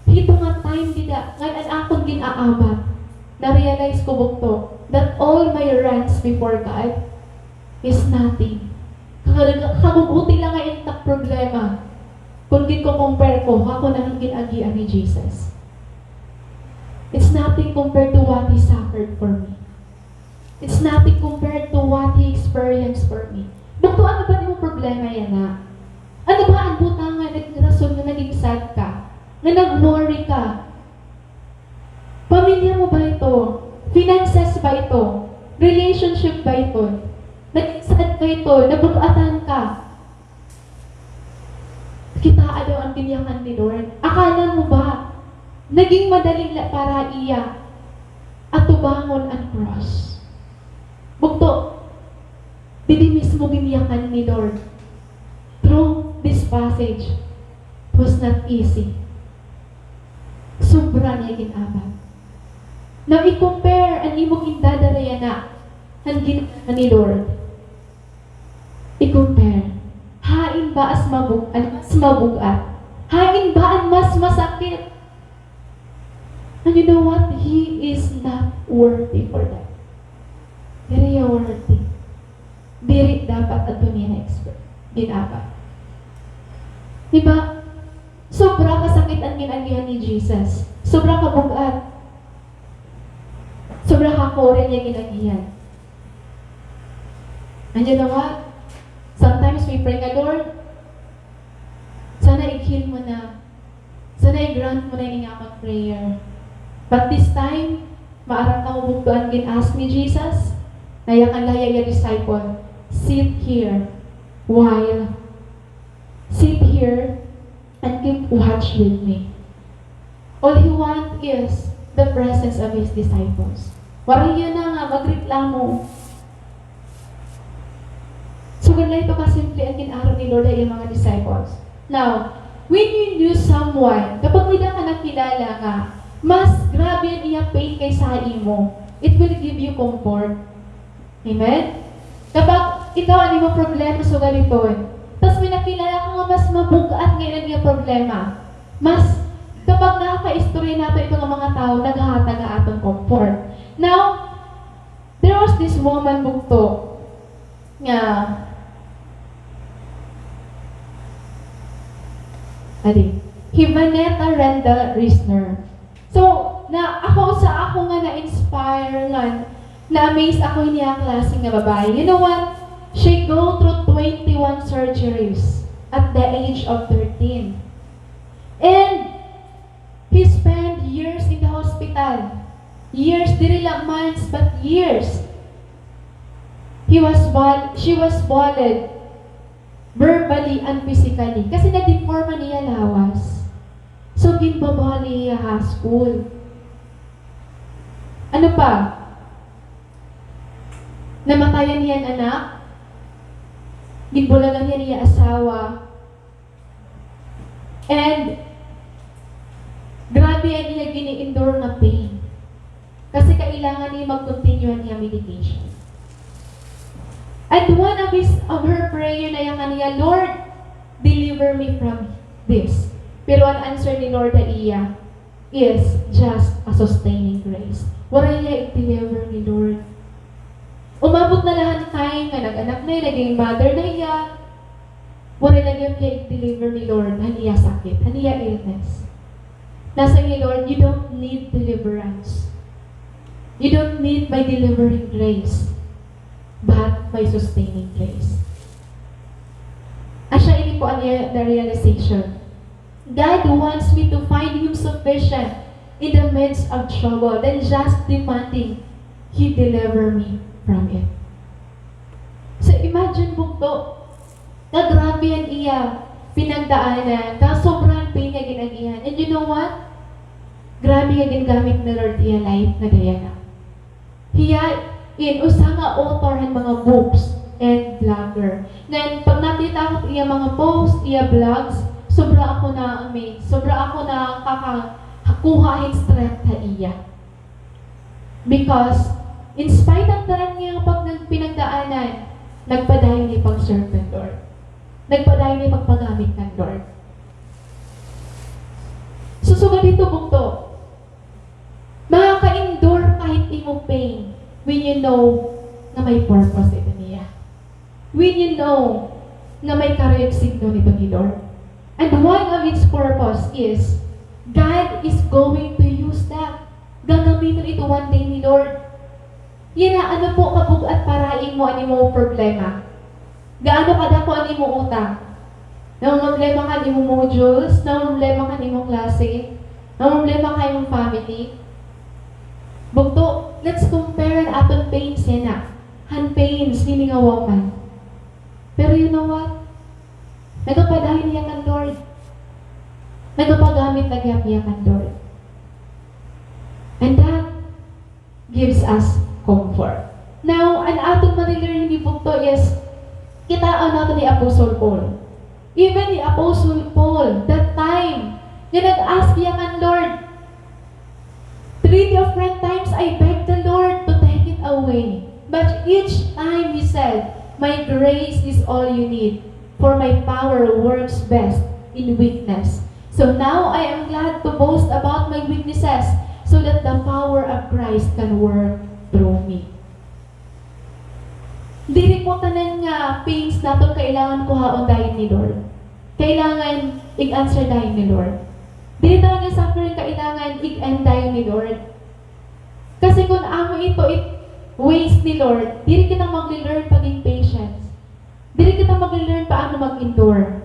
hito nga time dida, ngan an akon gin-aabat, na-realize ko bugto that all my rants before God is nothing. Kag-, kaguguti la ngay-an it ak problema kon Ginko-compare ko, ako na an gin-agian ni Jesus. It's nothing compared to what He suffered for me. It's nothing compared to what He experienced for me. Bugto, ano ba an imo problema yana? Ano ba an butang nga naging rason nga naging sad ka? Nga nag-worry ka? Pamilya mo ba ito? Finances ba ito? Relationship ba ito? Naging sad ka ito? Nabug-atan ka? Kitaa daw an ginyakan ni Lord. Akala mo ba naging madali la para iya atubangon an cross? Bugto, didi mismo ginyakan ni Lord. Through this passage, it was not easy. Sobra niya gin-abat. Now, i-compare an imo gindadara yana han ginyakan ni Lord. I-compare. Hain ba as mabug-, an mas mabug-at? Hain ba an mas masakit? And you know what? He is not worthy for that. Diri hiya worthy. Diri dapat adto niya na-experience. Gin-abat. Di ba? Sobra kasakit an gin-agihan ni Jesus. Sobra kabug-at. Sobra kakuri an iya gin-agihan. And you know what? Sometimes we pray nga, "Lord, sana i-heal mo na. Sana i-grant mo na ini nga akon prayer." But this time, maaram kamo bugto an gin-ask ni Jesus? Nayakan la hiya iya disciple, "Sit here while, sit here and keep watch with me." All he want is the presence of his disciples. Waray yana nga magreklamo. Sugad la ito kasimple an gin-aro ni Lord ha iya mga disciples. Now, when you knew someone, kapag may-ada ka nakilala nga mas grabe an iya pain kaysa ha imo, it will give you comfort. Amen? Kapag ikaw an imo problema sugad hiton, tas may nakilala ka nga mas mabug-at ngay-an an iya problema, mas, kapag nakakaistorya nato ito nga mga tawo, naghahatag ha aton comfort. Now, there was this woman bugto nga, adi, hi Vanetta Rendall Risner. So, na, ako, usa ako nga na-inspire ngan na-amaze ako hini nga klase nga babaye. You know what? She go through twenty-one surgeries at the age of thirteen. And he spent years in the hospital. Years, diri la months, but years. He was bul-, she was bullied verbally and physically. Kasi na-deform an iya lawas. So, ginbabully hiya ha school. Ano pa? Namatayan hiya an anak. Ginbulagan hiya an iya asawa. And grabe an iya gini-endure nga pain. Kasi kailangan niya mag-continue an iya medication. And one of his, of her prayer, nayakan niya, "Lord, deliver me from this." Pero an answer ni Lord ha iya is just a sustaining grace. Waray hiya ig-deliver ni Lord. Umabot na la han time nga nag-anak na hiya, naging mother na hiya. Waray na gihap hiya ig-deliver ni Lord han iya sakit, han iya illness. Nasiring ni Lord, "You don't need deliverance. You don't need my delivering grace, but my sustaining grace." Asya ini po an iya na-realization. God wants me to find Him sufficient in the midst of trouble than just demanding He deliver me from it. So imagine bugto, nga grabe an iya pinagdaanan, kasobra an pain nga gin-agihan. And you know what? Grabe nga gingamit ni Lord iya life nga Diana. Hiya in usa nga author han mga books and blogger. Ngan pag nakita ko iya mga post, iya blogs, sobra ako na-amaze, sobra ako nakakakuha hin strength ha iya. Because in spite han tanan nga pag-, pinagdaanan, nagpadayon hiya pag-serve kan Lord. Nagpadayon hiya pagpagamit kan Lord. So, sugad hito bugto, makaka-endure ka hin imo pain when you know nga may purpose ito niya. When you know nga may karuyag signo nito ni Lord. And one of its purpose is, God is going to use that. Gagamiton ito one day ni Lord. Yana, ano po kabug-at para imo an imo problema? Gaano kadako an imo utang? Namomroblema ka han imo modules? Namomroblema ka han imo klase? Namomroblema ka han imo family? Bugto, let's compare an aton pains yana han pains hini nga woman. Pero you know what? Nagapadayon hiya kan Lord. Nagapagamit la gihap hiya kan Lord. And that gives us comfort. Now, an aton mari-learn hini bugto is, kitaon naton hi Apostle Paul. Even hi Apostle Paul, that time, nga nag-ask hiya kan Lord, three different times I begged the Lord to take it away. But each time he said, "My grace is all you need, for my power works best in weakness. So now I am glad to boast about my weaknesses, so that the power of Christ can work through me." Diri po tanan nga pains naton kailangan kuhaon dayon ni Lord. Kailangan ig-answer dayon ni Lord. Diri tanan nga suffering kailangan ig-end dayon ni Lord. Kasi kun amo ito it ways ni Lord, diri kita magle-learn pagin patience. Diri kita magle-learn paano mag-endure.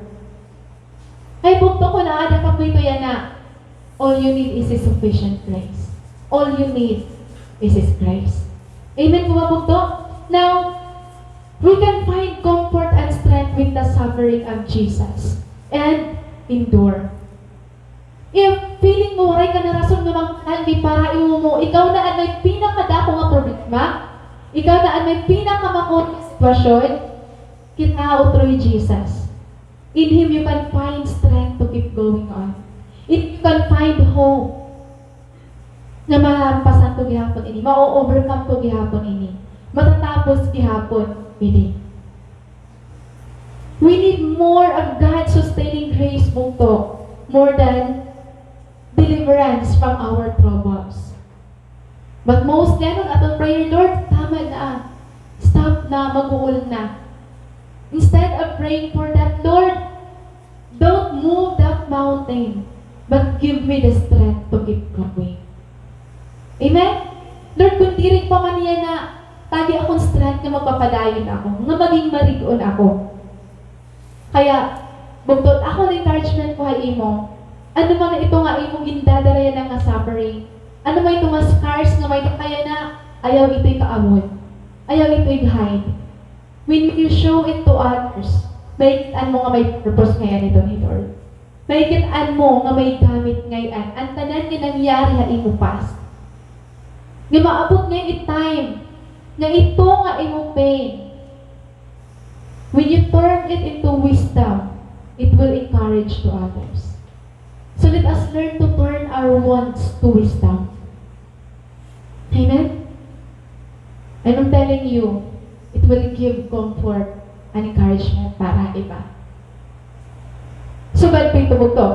Kay bugto, kun aada ka po ito yana, all you need is His sufficient grace. All you need is His grace. Amen po ba, bugto? Now, we can find comfort and strength with the suffering of Jesus and endure. If feeling mo waray ka na rason nga magtanggi para imo mo, ikaw na an may pinakadako nga problema, ikaw na an may pinakamakuri nga sitwasyon, kitaon through Jesus. In Him, you can find strength to keep going on. In Him, you can find hope nga malampasan ko gihapon ini, ma-overcome ko gihapon ini, matatapos gihapon ini. We need more of God's sustaining grace, bugto, more than deliverance from our troubles. But mostly, ano an aton prayer, "Lord, tama na. Stop na, mag-uol na." Instead of praying for that, "Lord, don't move that mountain, but give me the strength to keep going." Amen? Lord, kun diri pa man yana, tagi akon strength nga magpapadayon ako, nga maging marig-on ako. Kaya, bugto, akon encouragement ko ha imo, ano man ito nga imo gindadara yana nga suffering, ano man ito nga scars nga may-ada ka yana, ayaw ito ikaawod. Ayaw ito ig-hide. When you show it to others, makikit-an mo nga may purpose ngay-an ito ni Lord. Makikit-an mo nga may gamit ngay-an an tanan nga nangyari ha imo past. Nga maabot ngay-an it time nga ito nga imo pain, when you turn it into wisdom, it will encourage to others. So let us learn to turn our wounds to wisdom. Amen? And I'm telling you, it will give comfort and encouragement para ha iba. Sugad pa ito, bugto.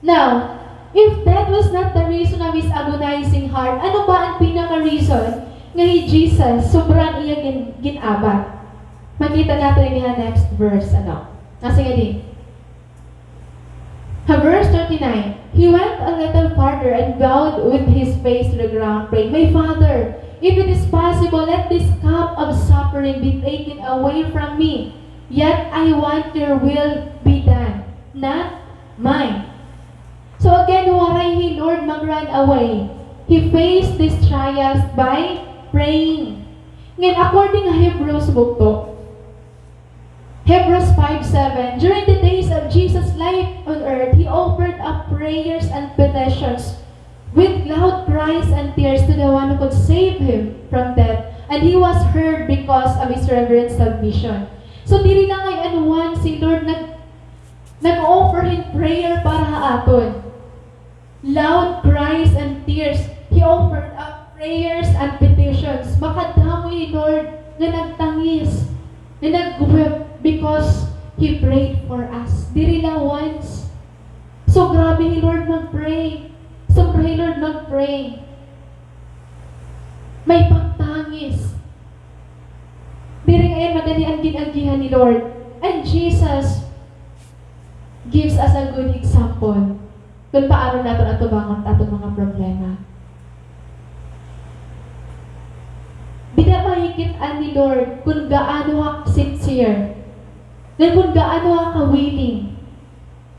Now, if that was not the reason of his agonizing heart, ano ba an pinaka-reason nga hi Jesus, sobra an iya gin-, gin-abat? Makita naton ini ha next verse, ano? Nasiring ngadi. Ha verse thirty-nine, he went a little farther and bowed with his face to the ground, praying, "My Father, if it is possible, let this cup of suffering be taken away from me. Yet I want your will be done, not mine." So again, waray hi Lord mag-run away. He faced these trials by praying. Ngan according ha Hebrews, bugto, Hebrews five seven, during the days of Jesus' life on earth, he offered up prayers and petitions with loud cries and tears to the one who could save him from death, and he was heard because of his reverent submission. So, diri la ngay-an once hi Lord nag-, nag-offer hin prayer para ha aton. Loud cries and tears. He offered up prayers and petitions. Makadamo hi Lord nga nagtangis, nga nag-weep because He prayed for us. Diri la once. So, grabe hi Lord mag-pray. Sobra hi Lord mag-pray. May pagtangis. Diri ngay-an madali an gin-agihan ni Lord. And Jesus, gives us a good example kon paano naton atubangon aton mga problema. Dida makikit-an ni Lord kon gaano ka sincere, ngan kon gaano ka willing,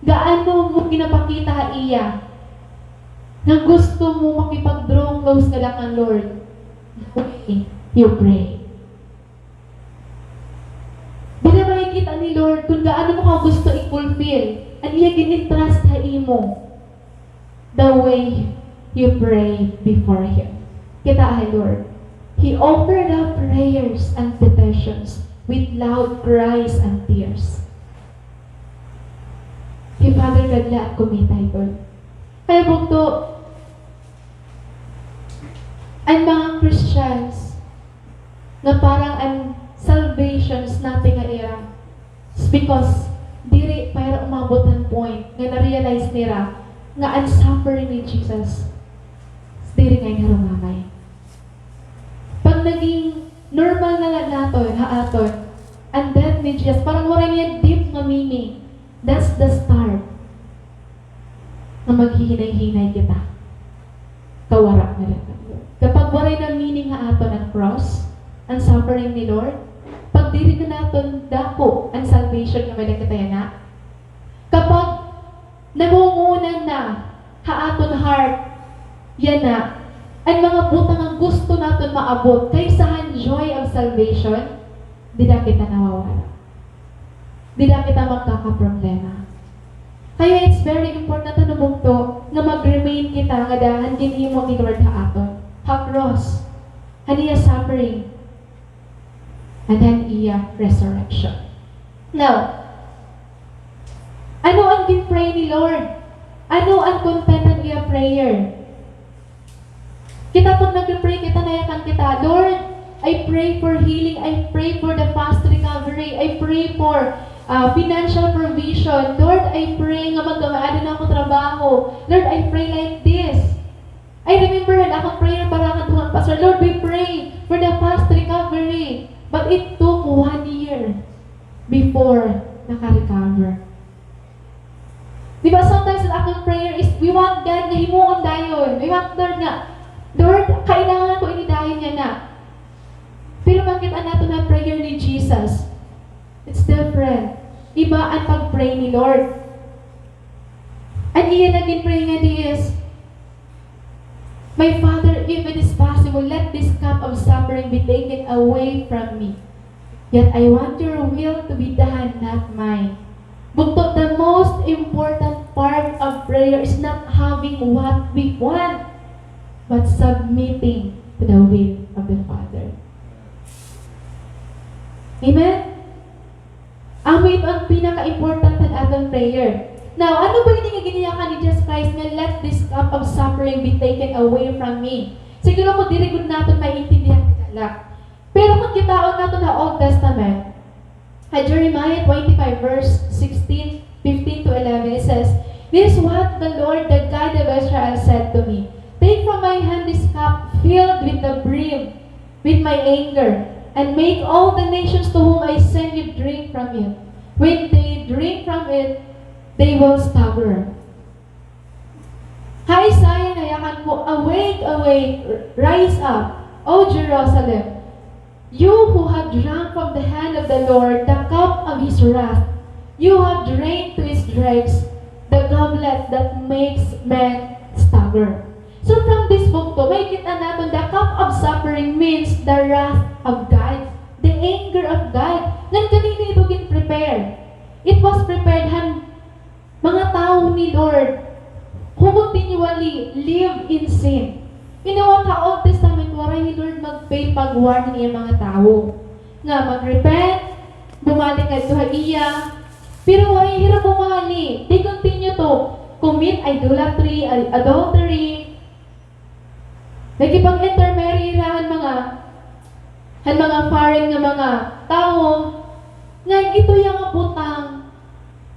gaano mo ginapakita ha iya nga gusto mo makipag-draw close ngada kan Lord the way you pray. Dida makikit-an ni Lord kon gaano mo ka gusto i-fulfill an iya gin-entrust ha imo the way you pray before Him. Kita hi Lord. He offered up prayers and petitions with loud cries and tears. Hi Father God la an kumita hiton. Kaya bugto, an mga Christians nga parang an salvation is nothing ha ira. It's because diri pa ira umabot han point nga na-realize nira nga an suffering ni Jesus diri ngay-an harumamay. Pag naging normal na la naton, ha aton, an death ni Jesus, parang waray niya deep nga meaning. That's the start nga maghihinay-hinay kita. Kawara na la. Kapag waray na meaning ha aton an cross, an suffering ni Lord, pag diri na naton dako an salvation nga may-ada kita yana, kapag nangungunan na ha aton heart yana an mga butang nga gusto naton maabot kaysa han joy of salvation, dida kita nawawara. Dida kita magkakaproblema. Kaya it's very important, ano, bugto, nga mag-remain kita ngada han ginhimo ni Lord ha aton, ha cross, han iya suffering, and han iya resurrection. Now, ano an gin-pray ni Lord? Ano an content han iya prayer? Kita pag nagpe-pray kita, nayakan kita, "Lord, I pray for healing. I pray for the fast recovery. I pray for, ah, financial provision. Lord, I pray nga magkamay-ada na ako trabaho. Lord, I pray like this." I remember an akon prayer para kadto kan Pastor, "Lord, we pray for the fast recovery." But it took one year before naka-recover. Di ba, sometimes an aton prayer is, we want God nga himuon dayon. We want Lord nga, "Lord, kailangan ko ini dayon yana." Pero makit-an naton ha prayer ni Jesus. It's different. Iba an pag-pray ni Lord. An iya nagin pray ngadi is, "My Father, if it is possible, let this cup of suffering be taken away from me. Yet I want your will to be done, not mine." Bugto, the most important part of prayer is not having what we want, but submitting to the will of the Father. Amen? Amo ito an pinaka-importante han aton prayer. Now, ano ba ini nga giniyakan ni Jesus Christ nga, "Let this cup of suffering be taken away from me"? Siguro ko diri gud naton maintindihan, tikala. Pero kon kitaon naton ha Old Testament, ha Jeremiah twenty-five, verse sixteen, fifteen to eleven, it says, "This is what the Lord, the God of Israel, said to me: Take from my hand this cup filled with the brim with my anger, and make all the nations to whom I send you drink from it. When they drink from it, they will stagger." Ha Isaiah, nayakan ko, "Awake, awake, rise up, O Jerusalem, you who have drunk from the hand of the Lord the cup of his wrath. You have drained to its dregs the goblet that makes men stagger." So from this bugto, makikit-an naton the cup of suffering means the wrath of God, the anger of God. Ngan kanino ito gin-prepare? It was prepared han mga tawo ni Lord who continually live in sin. You know what? Ha Old Testament, waray hi Lord mag-fail pag-warn han iya mga tawo nga mag-repent, bumalik ngadto ha iya. Pero waray hira bumalik. They continue to commit idolatry, ad-, adultery. Nakipag-intermarry hira han mga, han mga foreign nga mga tawo. Ngan ito iya nga butang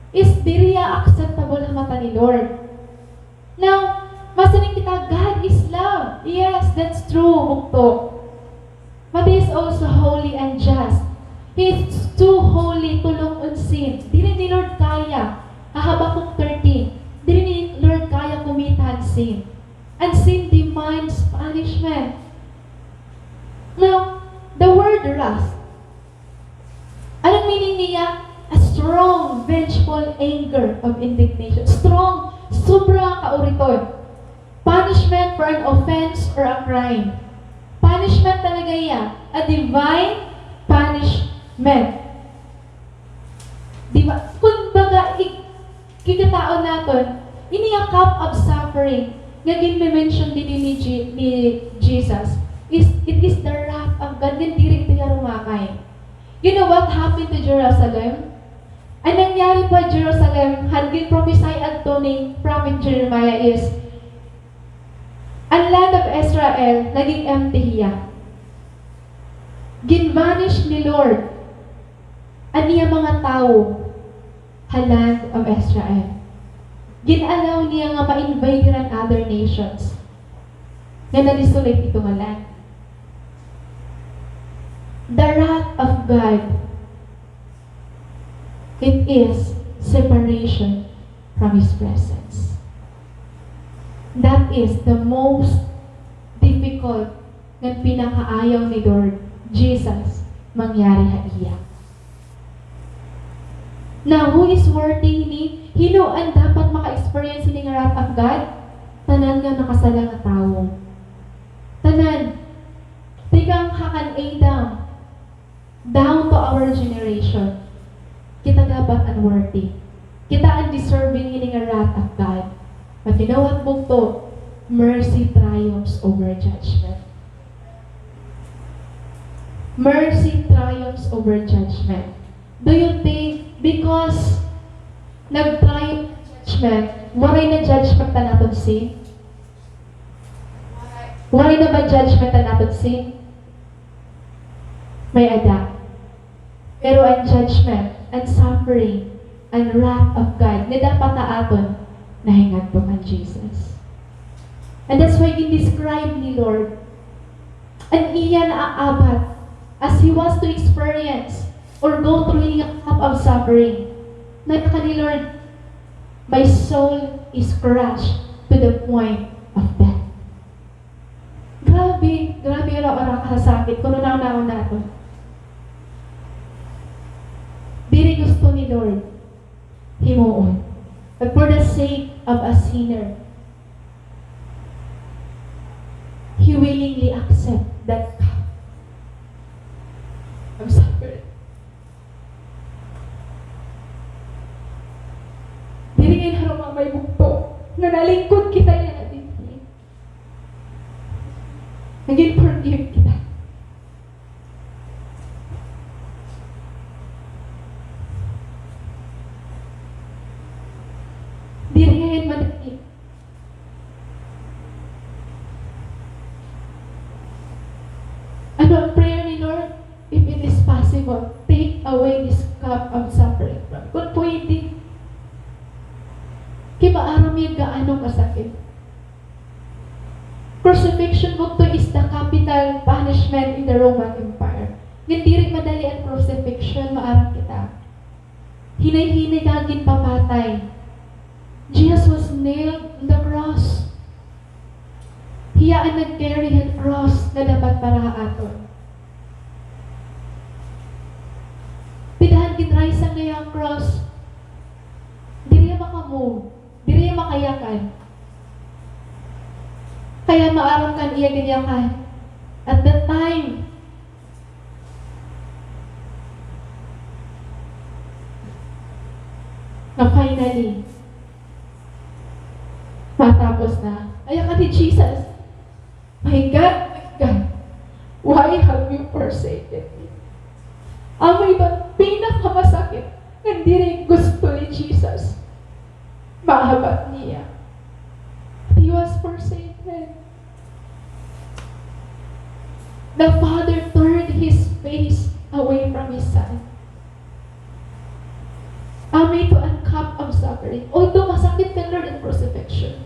is diri hiya acceptable ha mata ni Lord. Now, masiring kita, God is love. Yes, that's true, bugto. But He is also holy and just. He is too holy to look on sin. Diri ni Lord kaya. Hahaba sin. And sin demands punishment. Now, the word wrath, anong meaning niya? A strong, vengeful anger of indignation. Strong, sobra kauriton. Punishment for an offense or a crime. Punishment talaga iya. A divine punishment. Di ba? Kumbaga, i-, kikitaon naton, ini nga cup of suffering nga gin-mention didi ni Je-, ni Jesus, is, it is the wrath of God, nga diri ito iya rumakay. You know what happened to Jerusalem? An nangyari pa Jerusalem, han gin-prophesy adto ni Prophet Jeremiah is, an land of Israel, naging empty hiya. Gin-banish ni Lord an iya mga tawo ha land of Israel. Gin-allow niya nga ma-invade hira an other nations nga na-desolate ito nga land. The wrath of God, it is separation from His presence. That is the most difficult ngan pinakaayaw ni Lord Jesus mangyari ha iya. Now, who is worthy hini? Hin-o an dapat maka-experience hini nga wrath of God? Tanan nga makasala nga tawo. Tanan. Tikang ha kan Adam down to our generation, kita dapat unworthy. Kita undeserving hini nga wrath of God. But you know what, bugto? Mercy triumphs over judgment. Mercy triumphs over judgment. Do you think because nag-triumph judgment, waray na judgment an aton sin? Waray na ba judgment an aton sin? May-ada. Pero an judgment, an suffering, an wrath of God, nga dapat ha aton, nahingadto kan Jesus. And that's why gin-describe ni Lord an iya naaabat as he was to experience or go through hini nga cup of suffering. Nayakan ni Lord, "My soul is crushed to the point of death." Grabe, grabe ra, ra kasakit kun hunahunahon naton. Diri gusto ni Lord himuon. But for the sake of a sinner, He willingly accept that cup. I'm sorry. Diri ngay harumamay, bugto, nga nalingkod kita niyan dinhi. Nagin forgive kita. Diri ngay madali. Ano an prayer ni Lord? "If it is possible, take away this cup of suffering from me." Kun pwede. Kay maaram hiya gaano kasakit. Crucifixion, bugto, is the capital punishment in the Roman Empire. Ngan diri madali an crucifixion, maaram kita. Hinay-hinay ka ginpapatay. Jesus was nailed on the cross. Hiya an nag-carry han cross nga dapat para ha aton. Pidahan ginraysang niya an cross. Diri hiya maka-move. Diri hiya makayakan. Kaya maaram ka an iya ginyakan. At that time, nga finally, matapos na, ayakan hi Jesus, "My God, my God, why have you forsaken me?" Amo ito an pinakamasakit nga diri gusto ni Jesus. Maabat niya. He was forsaken. The Father turned His face away from His Son. Amo ito an cup of suffering. Although masakit kan Lord an crucifixion,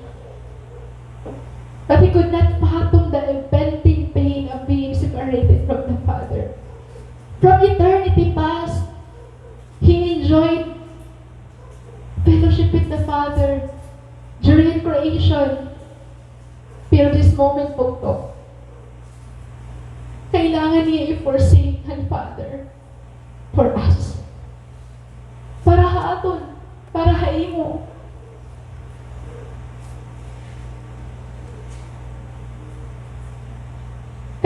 but He could not fathom the impending pain of being separated from the Father. From eternity past, He enjoyed fellowship with the Father during creation. Pero this moment, bugto, kailangan niya i-forsake an Father for us. Para ha aton, para ha imo.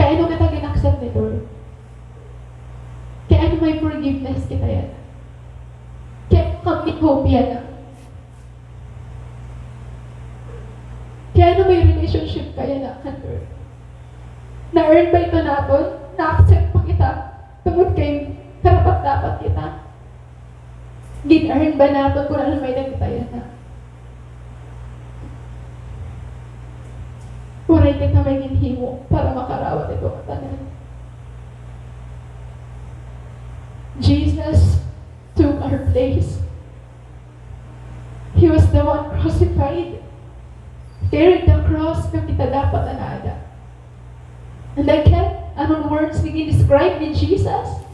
Kay ano kita gin-accept ni Lord? Kay ano may forgiveness kita yana? Kay ano kami hope yana? Kay ano may relationship ka yana kan Lord? Na-earn ba ito naton? Na-accept pa kita? Tungod kay karapat-dapat kita? Gin-earn ba naton kon ano may nagkatayan na? Waray kita may ginhimo para makarawat ito ngatanan. Jesus took our place. He was the one crucified. Carried the cross nga kita dapat an aada. And again, ano an words nga gin-describe ni Jesus?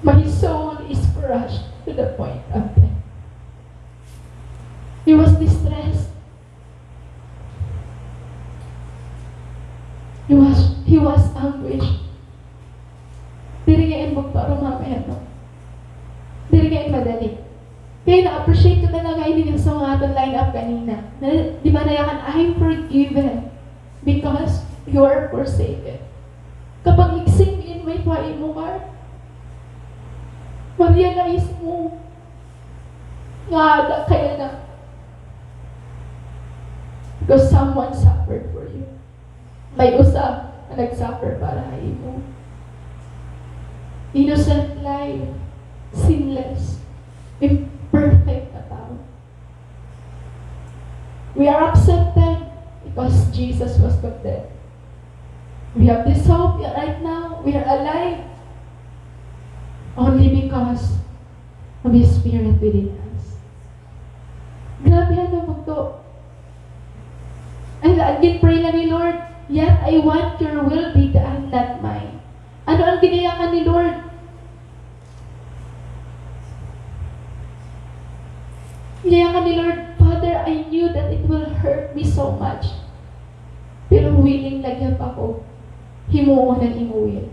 My soul is crushed to the point of death. He was distressed. He was, he was anguished. Diri ngay-an bugto, mga kahiyanot. Diri ngay-an madali. Kaya na-appreciate ko talaga ini nga sa mga aton line-up kanina. Na, di ba, nayakan, "I'm forgiven." Because you are forsaken. Kapag ig-sink in mo ito ha imo heart, ma-realize mo nga aada ka yana. Because someone suffered for you. May usa nga nag-suffer para ha imo. Innocent life, sinless, imperfect na tawo. We are accepted because Jesus was condemned. We have this hope right now. We are alive only because of His Spirit within us. Grabe, ano, bugto. Ay, gin-pray la ni Lord, "Yet I want your will be done, not mine." Ano an ginayakan ni Lord? Ginayakan ni Lord, "Father, I knew that it will hurt me so much. Pero willing la gihap ako himuon an imo will.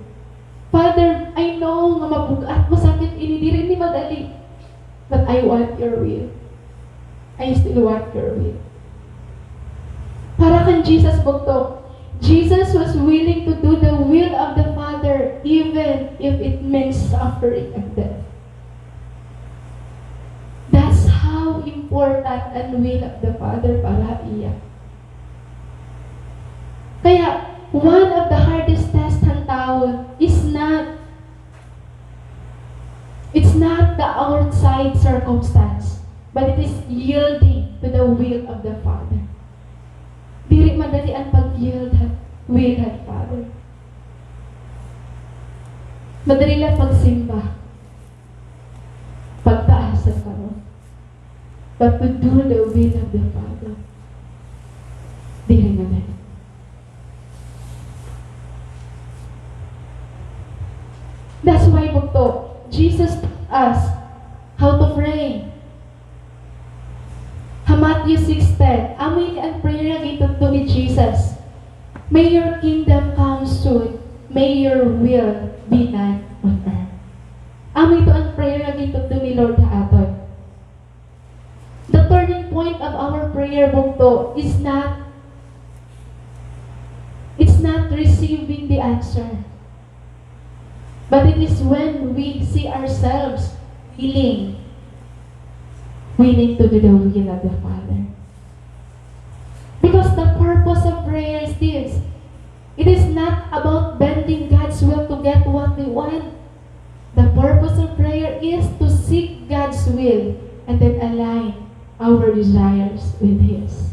Father, I know nga mabug-at, masakit ini, diri ini madali. But I want your will. I still want your will." Para kan Jesus, bugto, Jesus was willing to do the will of the Father even if it means suffering and death. That's how important an will of the Father para ha iya. Kaya, one of the hardest tests han tawo is not, it's not the outside circumstance, but it is yielding to the will of the Father. Diri madali an pag-yield han will han Father. Madali la pagsimba, pagtaas han karon. But to do the will of the Father, diri madali. That's why, bugto, Jesus taught us how to pray. Ha Matthew six ten, amo ini an prayer nga gintutdo ni Jesus. "May your kingdom come soon. May your will be done on earth." Amo ito an prayer nga gintutdo ni Lord ha aton. The turning point of our prayer, bugto, is not, it's not receiving the answer, but it is when we see ourselves willing, willing to do the will of the Father. Because the purpose of prayer is this. It is not about bending God's will to get what we want. The purpose of prayer is to seek God's will and then align our desires with His.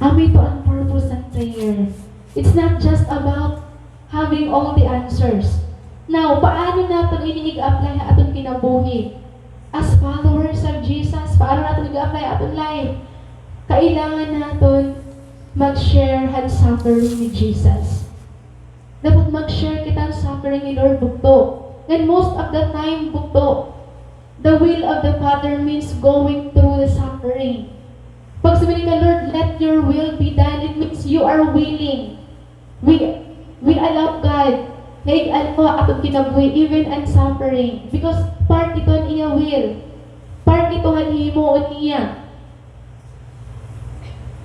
Amo ito an purpose ng prayer. It's not just about having all the answers. Now, paano naton ini ig-apply ha aton kinabuhi? As followers of Jesus, paano naton ig-apply ha aton life? Kailangan naton mag-share han suffering ni Jesus. Dapat mag-share kita han suffering ni Lord, bugto. And most of the time, bugto, the will of the Father means going through the suffering. Pag sumini ka, "Lord, let your will be done, it means you are willing. We, we allow God nga ig-ano aton kinabuhi, even an suffering. Because part ito han iya will. Part ito han himuon niya.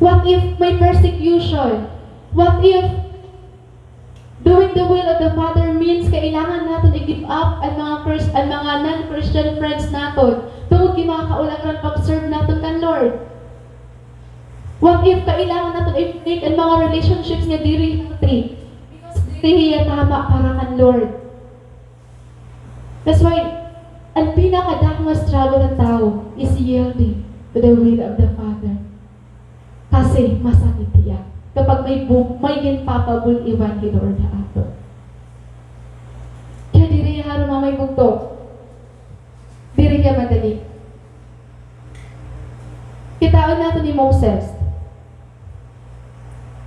What if may persecution? What if doing the will of the Father means kailangan naton i-give up an mga Chris-, an mga non-Christian friends naton tungod kay makakaulagra an pag-serve naton kan Lord? What if kailangan naton i-break an mga relationships nga diri healthy? Because diri hiya tama para kan Lord. That's why, an pinakadako nga struggle han tawo is yielding to the will of the Father. Kasi masakit hiya kapag may bu-, may ginpapabul-iwan hi Lord ha aton. Kaya diri hiya harumamay, bugto. Diri hiya madali. Kitaon naton ni Moses.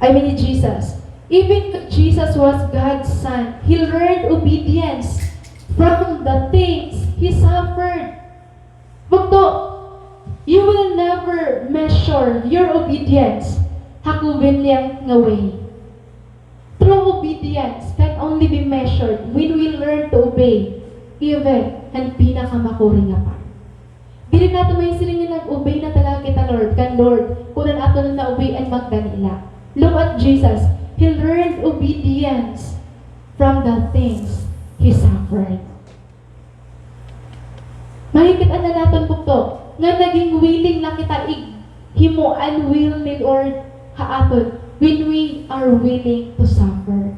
I mean, ni Jesus. Even Jesus was God's son. He learned obedience from the things he suffered. Bugto, you will never measure your obedience ha convenient nga way. True obedience can only be measured when we learn to obey, even han pinakamakuri nga part. Diri naton mahisiring nga nag-obey na talaga kita, Lord, kan Lord, kon an aton na-obey an magdali la. Look at Jesus. He learned obedience from the things he suffered. Makikit-an na naton, bugto, nga naging willing na kita ig-, himo an will ni Lord ha aton when we are willing to suffer.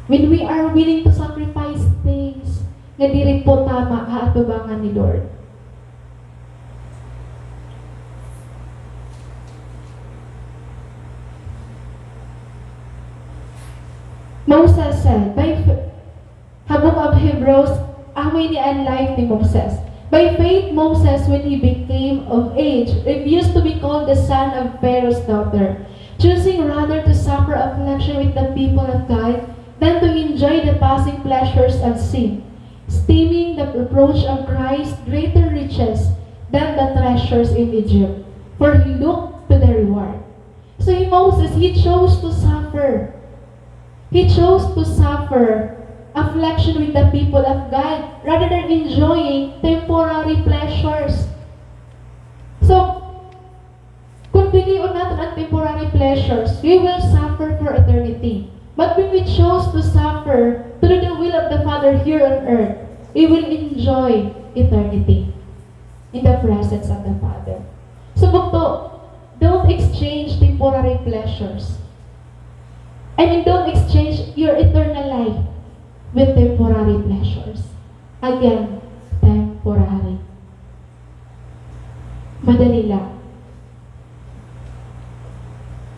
When we are willing to sacrifice things nga diri po tama ha atubangan ni Lord. Moses said, by f-, ha Book of Hebrews, amo ini an life ni Moses. By faith, Moses, when he became of age, refused to be called the son of Pharaoh's daughter, choosing rather to suffer affliction with the people of God than to enjoy the passing pleasures of sin, esteeming the reproach of Christ greater riches than the treasures in Egypt. For he looked to the reward. So hi Moses, he chose to suffer. He chose to suffer affliction with the people of God rather than enjoying temporary pleasures. So, kon pilion naton an temporary pleasures, we will suffer for eternity. But when we chose to suffer to do the will of the Father here on earth, we will enjoy eternity in the presence of the Father. So, bugto, don't exchange temporary pleasures. I mean, don't exchange your eternal life with temporary pleasures. Again, temporary. Madali la.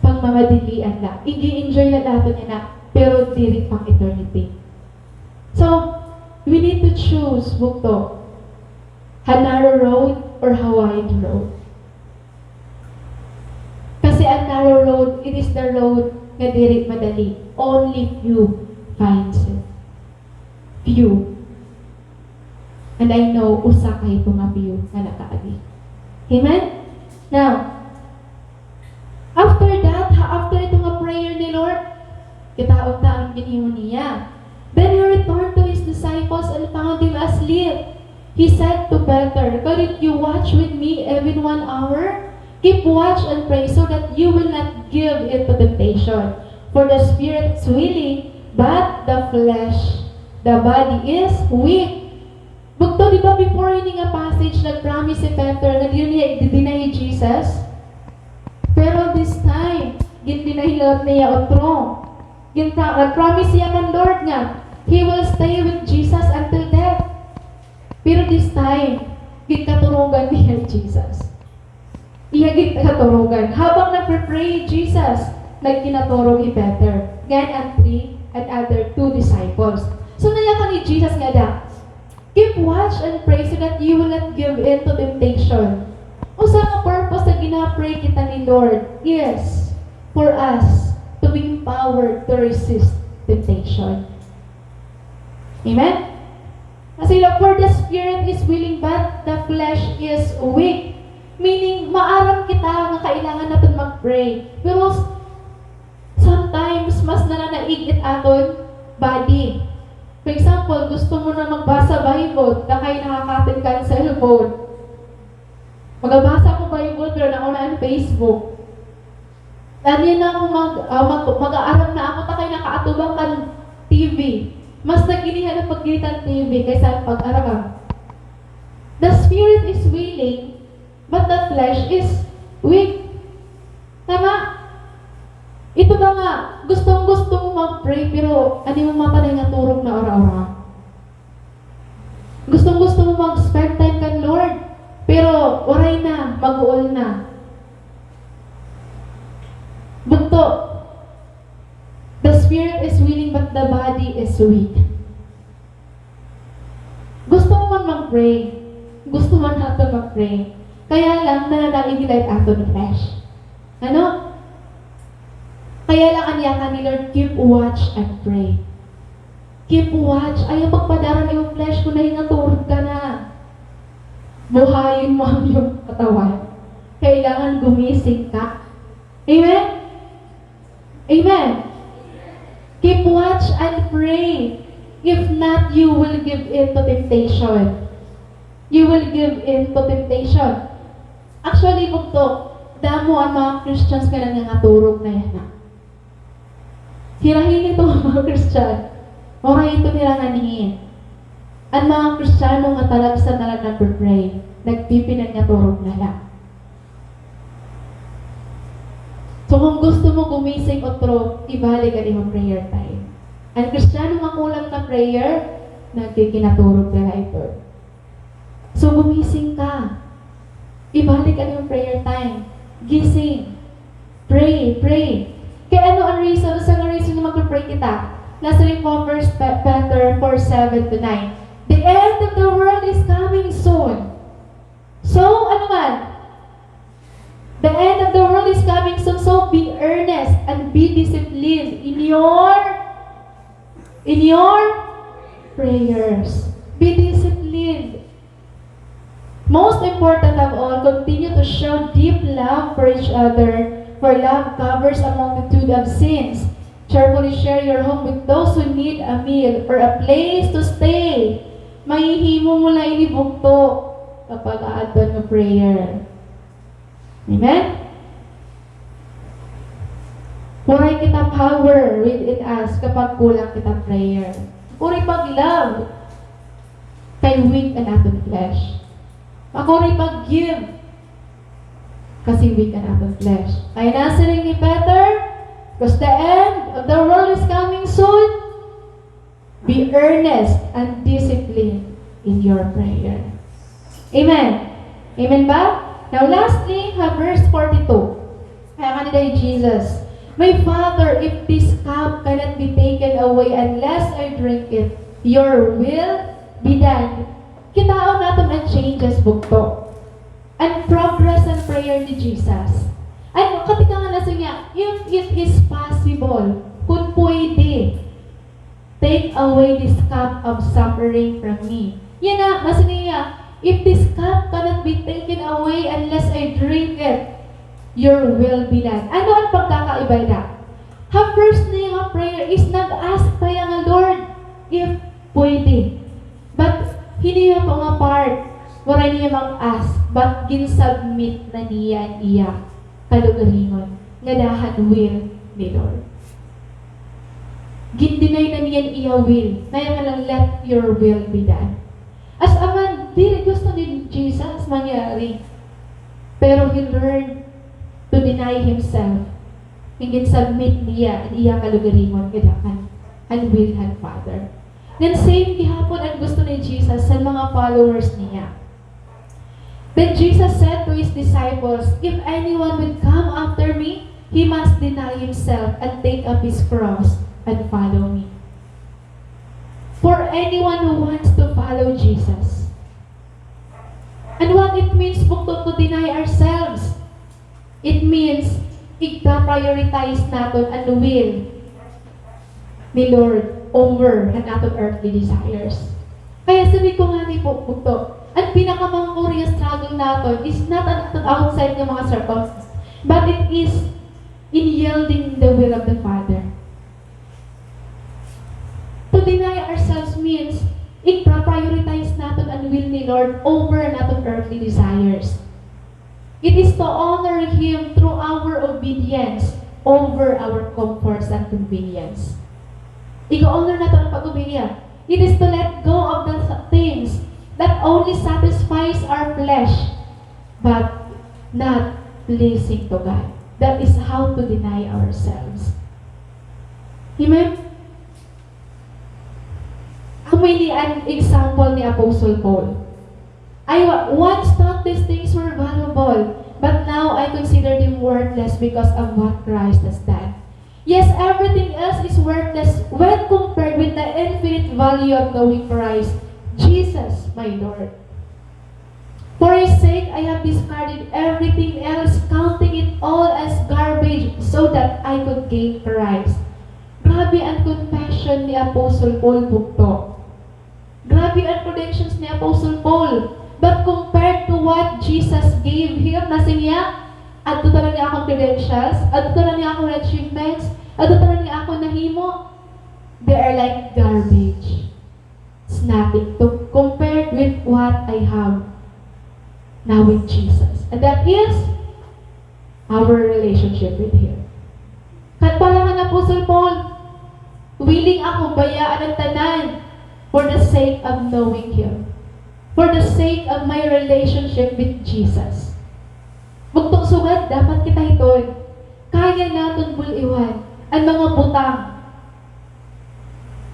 Pangmamadalian la. Ig-i-enjoy la naton yana, pero diri pang eternity. So, we need to choose, bugto. Ha narrow road or ha wide road? Kasi an narrow road, it is the road nga diri madali. Only few finds it. Few. And I know, usa ka hito nga few nga nakaagi. Amen? Now, after that, ha, after ito nga prayer ni Lord, kitaon ta an ginhimo niya. Then he returned to his disciples and found them asleep. He said to Peter, "Couldn't you watch with me even one hour? Keep watch and pray so that you will not give in to temptation. For the spirit is willing, but the flesh, the body is weak." Bugto, di ba, before ini nga passage, nag-promise si Peter nga diri niya i-deny hi Jesus? Pero this time, gin-deny la niya utro. Gin-, nag-promise siya kan Lord nga he will stay with Jesus until death. Pero this time, ginkaturogan niya hi Jesus. Iya ginkaturogan. Habang nagpe-pray hi Jesus, nagkinaturog hi Peter, ngan an three, an other two disciples. So, nayakan ni Jesus ngada, "Keep watch and pray so that you will not give in to temptation." Usa nga purpose sa gina-pray kita ni Lord, yes, for us to be empowered to resist temptation. Amen? Kasi la, "For the spirit is willing, but the flesh is weak." Meaning, maaram kita nga kailangan naton pray. Pero s-, sometimes, mas nananaig it aton body. For example, gusto mo na magbasa Bible, ta kay nakakatin ka han cellphone. Magabasa ko Bible, pero nauna an Facebook. Tanya na ako mag, ah, mag, mag-aaram na ako, ta kay nakaatubang kan T V. Mas naginihan an pagkita han T V kaysa an pag-aram. The spirit is willing, but the flesh is weak. Tama? Ito ba nga, gustong-gusto mo mag-pray, pero ano mo mapanay nga turog na ora-ora? Gustong-gusto mo mag-spend time kan Lord, pero waray na, maguol na. Bugto, the spirit is willing, but the body is weak. Gusto mo man mag-pray. Gusto man naton mag-pray. Kaya lang, nananaig la it aton flesh. Ano? Kaya lang an yakan ni Lord, "Keep watch and pray." Keep watch. Ayaw pagpadara an imo flesh kon nahingaturog ka na. Buhayon mo an imo katawan. Kailangan gumising ka. Amen? Amen. Keep watch and pray. If not, you will give in to temptation. You will give in to temptation. Actually, bugto, damo an mga Christians nga nangangaturog na yana. Hira hini ito mga Christian. Waray ito nira nganhi. An mga Kristiyano nga talagsa na la nagpe-pray, nagpipinangaturog na la. So, kon gusto mo gumising utro, ibalik an imo prayer time. An Kristiyano nga kulang na prayer, nagkikinaturog na la ito. So, gumising ka. Ibalik an imo prayer time. Gising. Pray, pray. Kay ano an reason? Unsa nga reason nga magpe-pray kita? Nasiring po First Pe-, Peter four seven to nine. The end of the world is coming soon. So, ano man? The end of the world is coming soon, so be earnest and be disciplined in your, in your prayers. Be disciplined. Most important of all, continue to show deep love for each other, for love covers a multitude of sins. Cheerfully share your home with those who need a meal or a place to stay. Mahihimo mo la ini bugto kapag aadtoan mo prayer. Amen? Waray kita power within us kapag kulang kita prayer. Waray pag-love kay weak an aton flesh. Makuri pag-give kasi weak an aton flesh. Kay nasiring ni Peter, because the end of the world is coming soon, be earnest and disciplined in your prayer. Amen. Amen ba? Now, lastly, ha verse forty-two. Kay kanhi Jesus, "My Father, if this cup cannot be taken away unless I drink it, your will be done." Kitaon naton an changes bugto. An progress an prayer ni Jesus. An katika nga nasiring niya, "If it is possible, kon pwede, take away this cup of suffering from me." Yana, nasiring niya, "If this cup cannot be taken away unless I drink it, your will be done." Ano an pagkakaiba hira? Ha first niya nga prayer is nag-ask pa hiya nga, "Lord, if pwede." But hini nga po nga part, waray niya mag-ask, but gin-submit na niya an iya kalugaringon ngada han will ni Lord. Gin-deny na niya an iya will. Naya nga lang, "Let your will be done." As a man, diri gusto ni Jesus mangyari. Pero he learned to deny himself. Ngan gin-submit niya an iya kalugaringon ngada han, han will han Father. Ngan same gihapon an gusto ni Jesus han mga followers niya. Then Jesus said to his disciples, "If anyone would come after me, he must deny himself and take up his cross and follow me." For anyone who wants to follow Jesus. And what it means bugto to deny ourselves? It means, igpa-prioritize naton an will ni Lord over han aton earthly desires. Kaya sabi ko ngani po, bugto, an pinakamangkuri nga struggle naton is not an aton outside nga mga circumstances. But it is in yielding the will of the Father. To deny ourselves means igpa-prioritize naton an will ni Lord over naton earthly desires. It is to honor Him through our obedience over our comforts and convenience. Iga-honor naton an pag-obey niya. It is to let go of the things that only satisfies our flesh but not pleasing to God. That is how to deny ourselves. Amen? Amo ini an example ni Apostle Paul. "I wa-, once thought these things were valuable, but now I consider them worthless because of what Christ has done." Yes, everything else is worthless when compared with the infinite value of knowing Christ Jesus, my Lord. "For His sake, I have discarded everything else, counting it all as garbage, so that I could gain Christ." Grabe an confession ni Apostle Paul, bugto. Grabe an credentials ni Apostle Paul. But compared to what Jesus gave him, nasiring niya, "Adto tanan nga akon credentials, adto tanan nga akon achievements, adto tanan nga akon nahimo, they are like garbage. It's nothing to compare with what I have now with Jesus." And that is our relationship with Him. Kat para kan Apostle Paul, "Willing ako bayaan an tanan for the sake of knowing Him, for the sake of my relationship with Jesus." Bugto, sugad dapat kita hiton, kaya naton bul-iwan an mga butang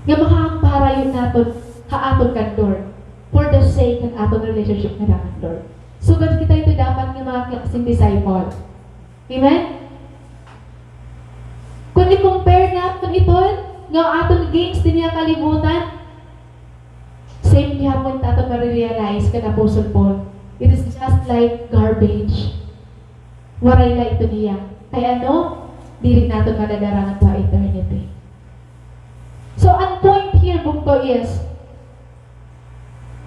nga makakaparayo naton ha aton kan Lord for the sake han aton relationship ngadto kan Lord. Sugad kita hito dapat nga mga klaseng disciple. Amen? Kon i-compare naton iton nga aton gains dinhi ha kalibutan, same gihapon it aton mare-realize kan Apostle Paul. It is just like garbage. Waray la ito niya. Kay ano? Diri naton madadara ngadto ha eternity. So, an point here, bugto, is,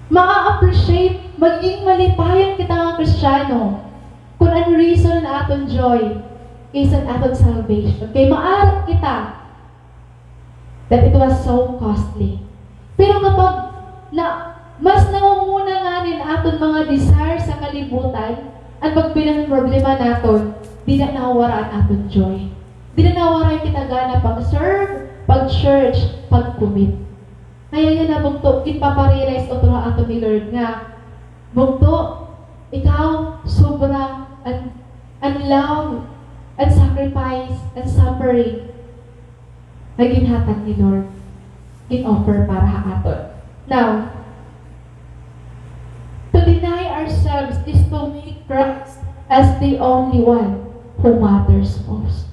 maa-appreciate, magiging malipayan kita nga Kristiyano kon an reason han aton joy is an aton salvation. Kay maaram kita that it was so costly. Pero kapag na, mas nangunguna ngani an aton mga desire sa kalibutan, an pagpinanproblema naton, diri na nawawara an aton joy. Diri na nawawara kita gana pag-serve, pag-church, pag-commit. Kaya yana, bugto, ginpaparealize utro ha aton ni Lord nga, bugto, ikaw, sobra an, an love, an sacrifice, an suffering nga ginhatag ni Lord, gin-offer para ha aton. Now, to deny ourselves is to make Christ as the only one who matters most.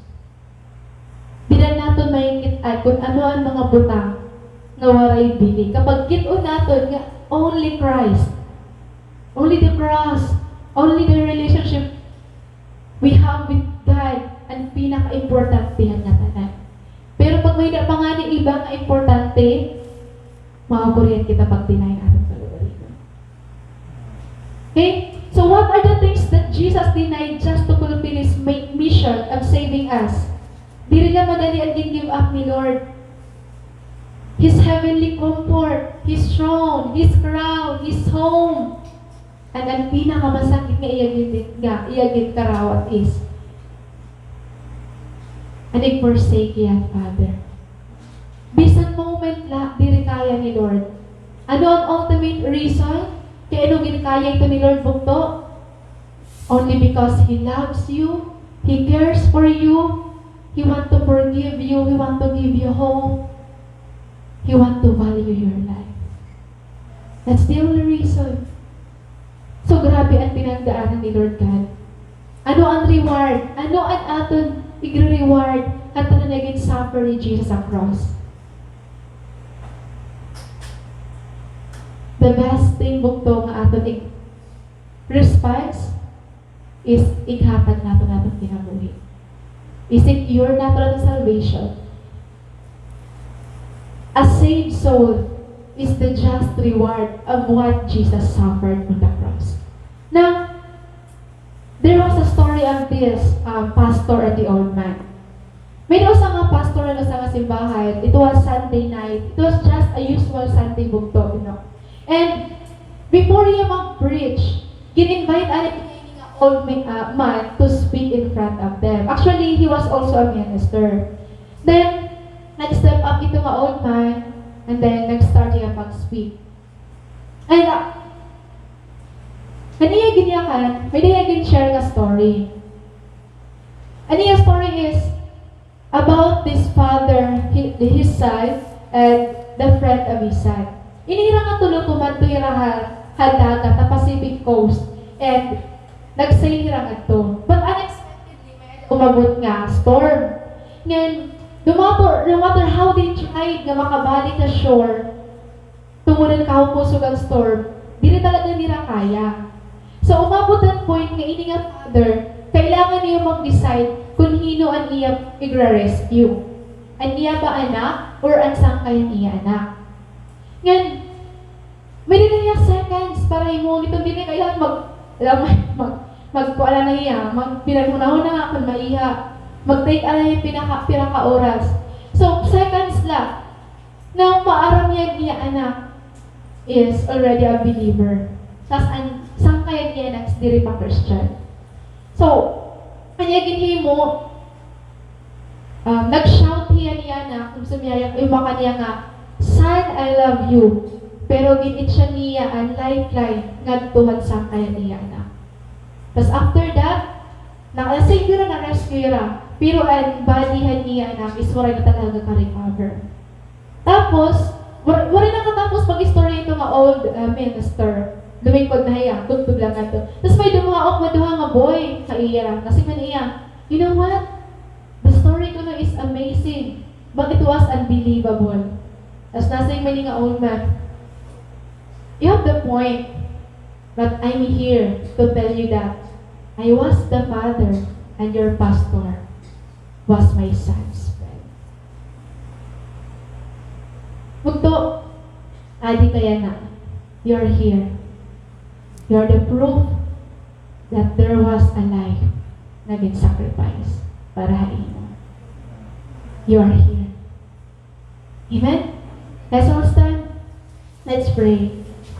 Diri naton makit-an kon ano an mga butang nga waray bili. Kapag kit-on naton nga only Christ, only the cross, only the relationship we have with God an pinakaimportante han ngatanan. Pero pag may-ada pa ngani iba nga importante, maugurian kita pag-deny an aton kalugaringon. Okay? So what are the things that Jesus denied just to fulfill His ma-, mission of saving us? Diri la madali an gin-give up ni Lord. His heavenly comfort, His throne, His crown, His home. And an pinakamasakit nga iya gin-, nga iya ginkarawat is an ig-forsake hiya han Father. Bisan moment la, diri kaya ni Lord. Ano an ultimate reason kay ano ginkaya ito ni Lord, bugto? Only because He loves you, He cares for you, He want to forgive you, He want to give you hope, He want to value your life. That's the only reason. So, grabe an pinagdaanan ni Lord God. Ano an reward? Ano an aton igre-reward han tanan nga gin-suffer ni Jesus ha cross? The best thing, bugto, nga aton ig-, response is ighatag naton an aton kinabuhi. I-secure naton an salvation. A saved soul is the just reward of what Jesus suffered on the cross. Now, there was a story of this, um, pastor and the old man. May-ada usa nga pastor han usa nga simbahan. It was Sunday night. It was just a usual Sunday bugto, you know. And before hiya mag-preach, gin-invite anay niya ini nga old ma-, ah, man to speak in front of them. Actually, he was also a minister. Then, nag-step up ito nga old man, and then nag-start hiya pag-speak. And, ah, an iya ginyakan, may-ada hiya gin-share nga story. An iya story is about this father, hi-, his son, and the friend of his son. Ini hira nga tulo kumadto hira ha, ha dagat, ha Pacific coast, and nag-sail hira ngadto. But unexpectedly, may umabot nga storm. Ngan, no matter, no matter how they tried nga makabalik ha shore, tungod han kahupusog han storm, diri talaga nira kaya. So, umabot an point nga ini nga father, kailangan niya mag-decide kon hin-o an iya igra-rescue. An iya ba anak or an sangkay han iya anak? Ngan, may-ada la hiya seconds para himuon iton, diri kailangan mag-, mag-, mag-, magkuan na hiya, magpinaghunahuna kon maiha, mag-take anay pinaka-, pira ka oras. So, seconds la. Now, maaram hiya an iya anak is already a believer. Tas an sangkay han iya anak is diri pa Christian. So, an iya ginhimo, um, nag-shout hiya an iya anak, kon sumiyayag, imakan niya nga, "Son, I love you." Pero gin-itcha niya an lifeline ngadto han sangkay han iya anak. Tas after that, na-, na-save hira, na-rescue hira. Pero an body han iya anak is waray na talaga ka-recover. Tapos, wa-, waray nakatapos pag-istorya ito nga old, ah, minister. Lumingkod na hiya, tugtog la ngadto. Tas may dumaok nga duha nga boy ha iya. Nasiring man iya, "You know what? The story kuno is amazing, but it was unbelievable." Tas nasiring man ini nga old man, "You have the point, but I'm here to tell you that I was the father and your pastor was my son's friend." Bugto, adi ka yana. You're here. You're the proof that there was a life nga gin-sacrifice para ha imo. You are here. Amen? Let's all stand. Let's pray.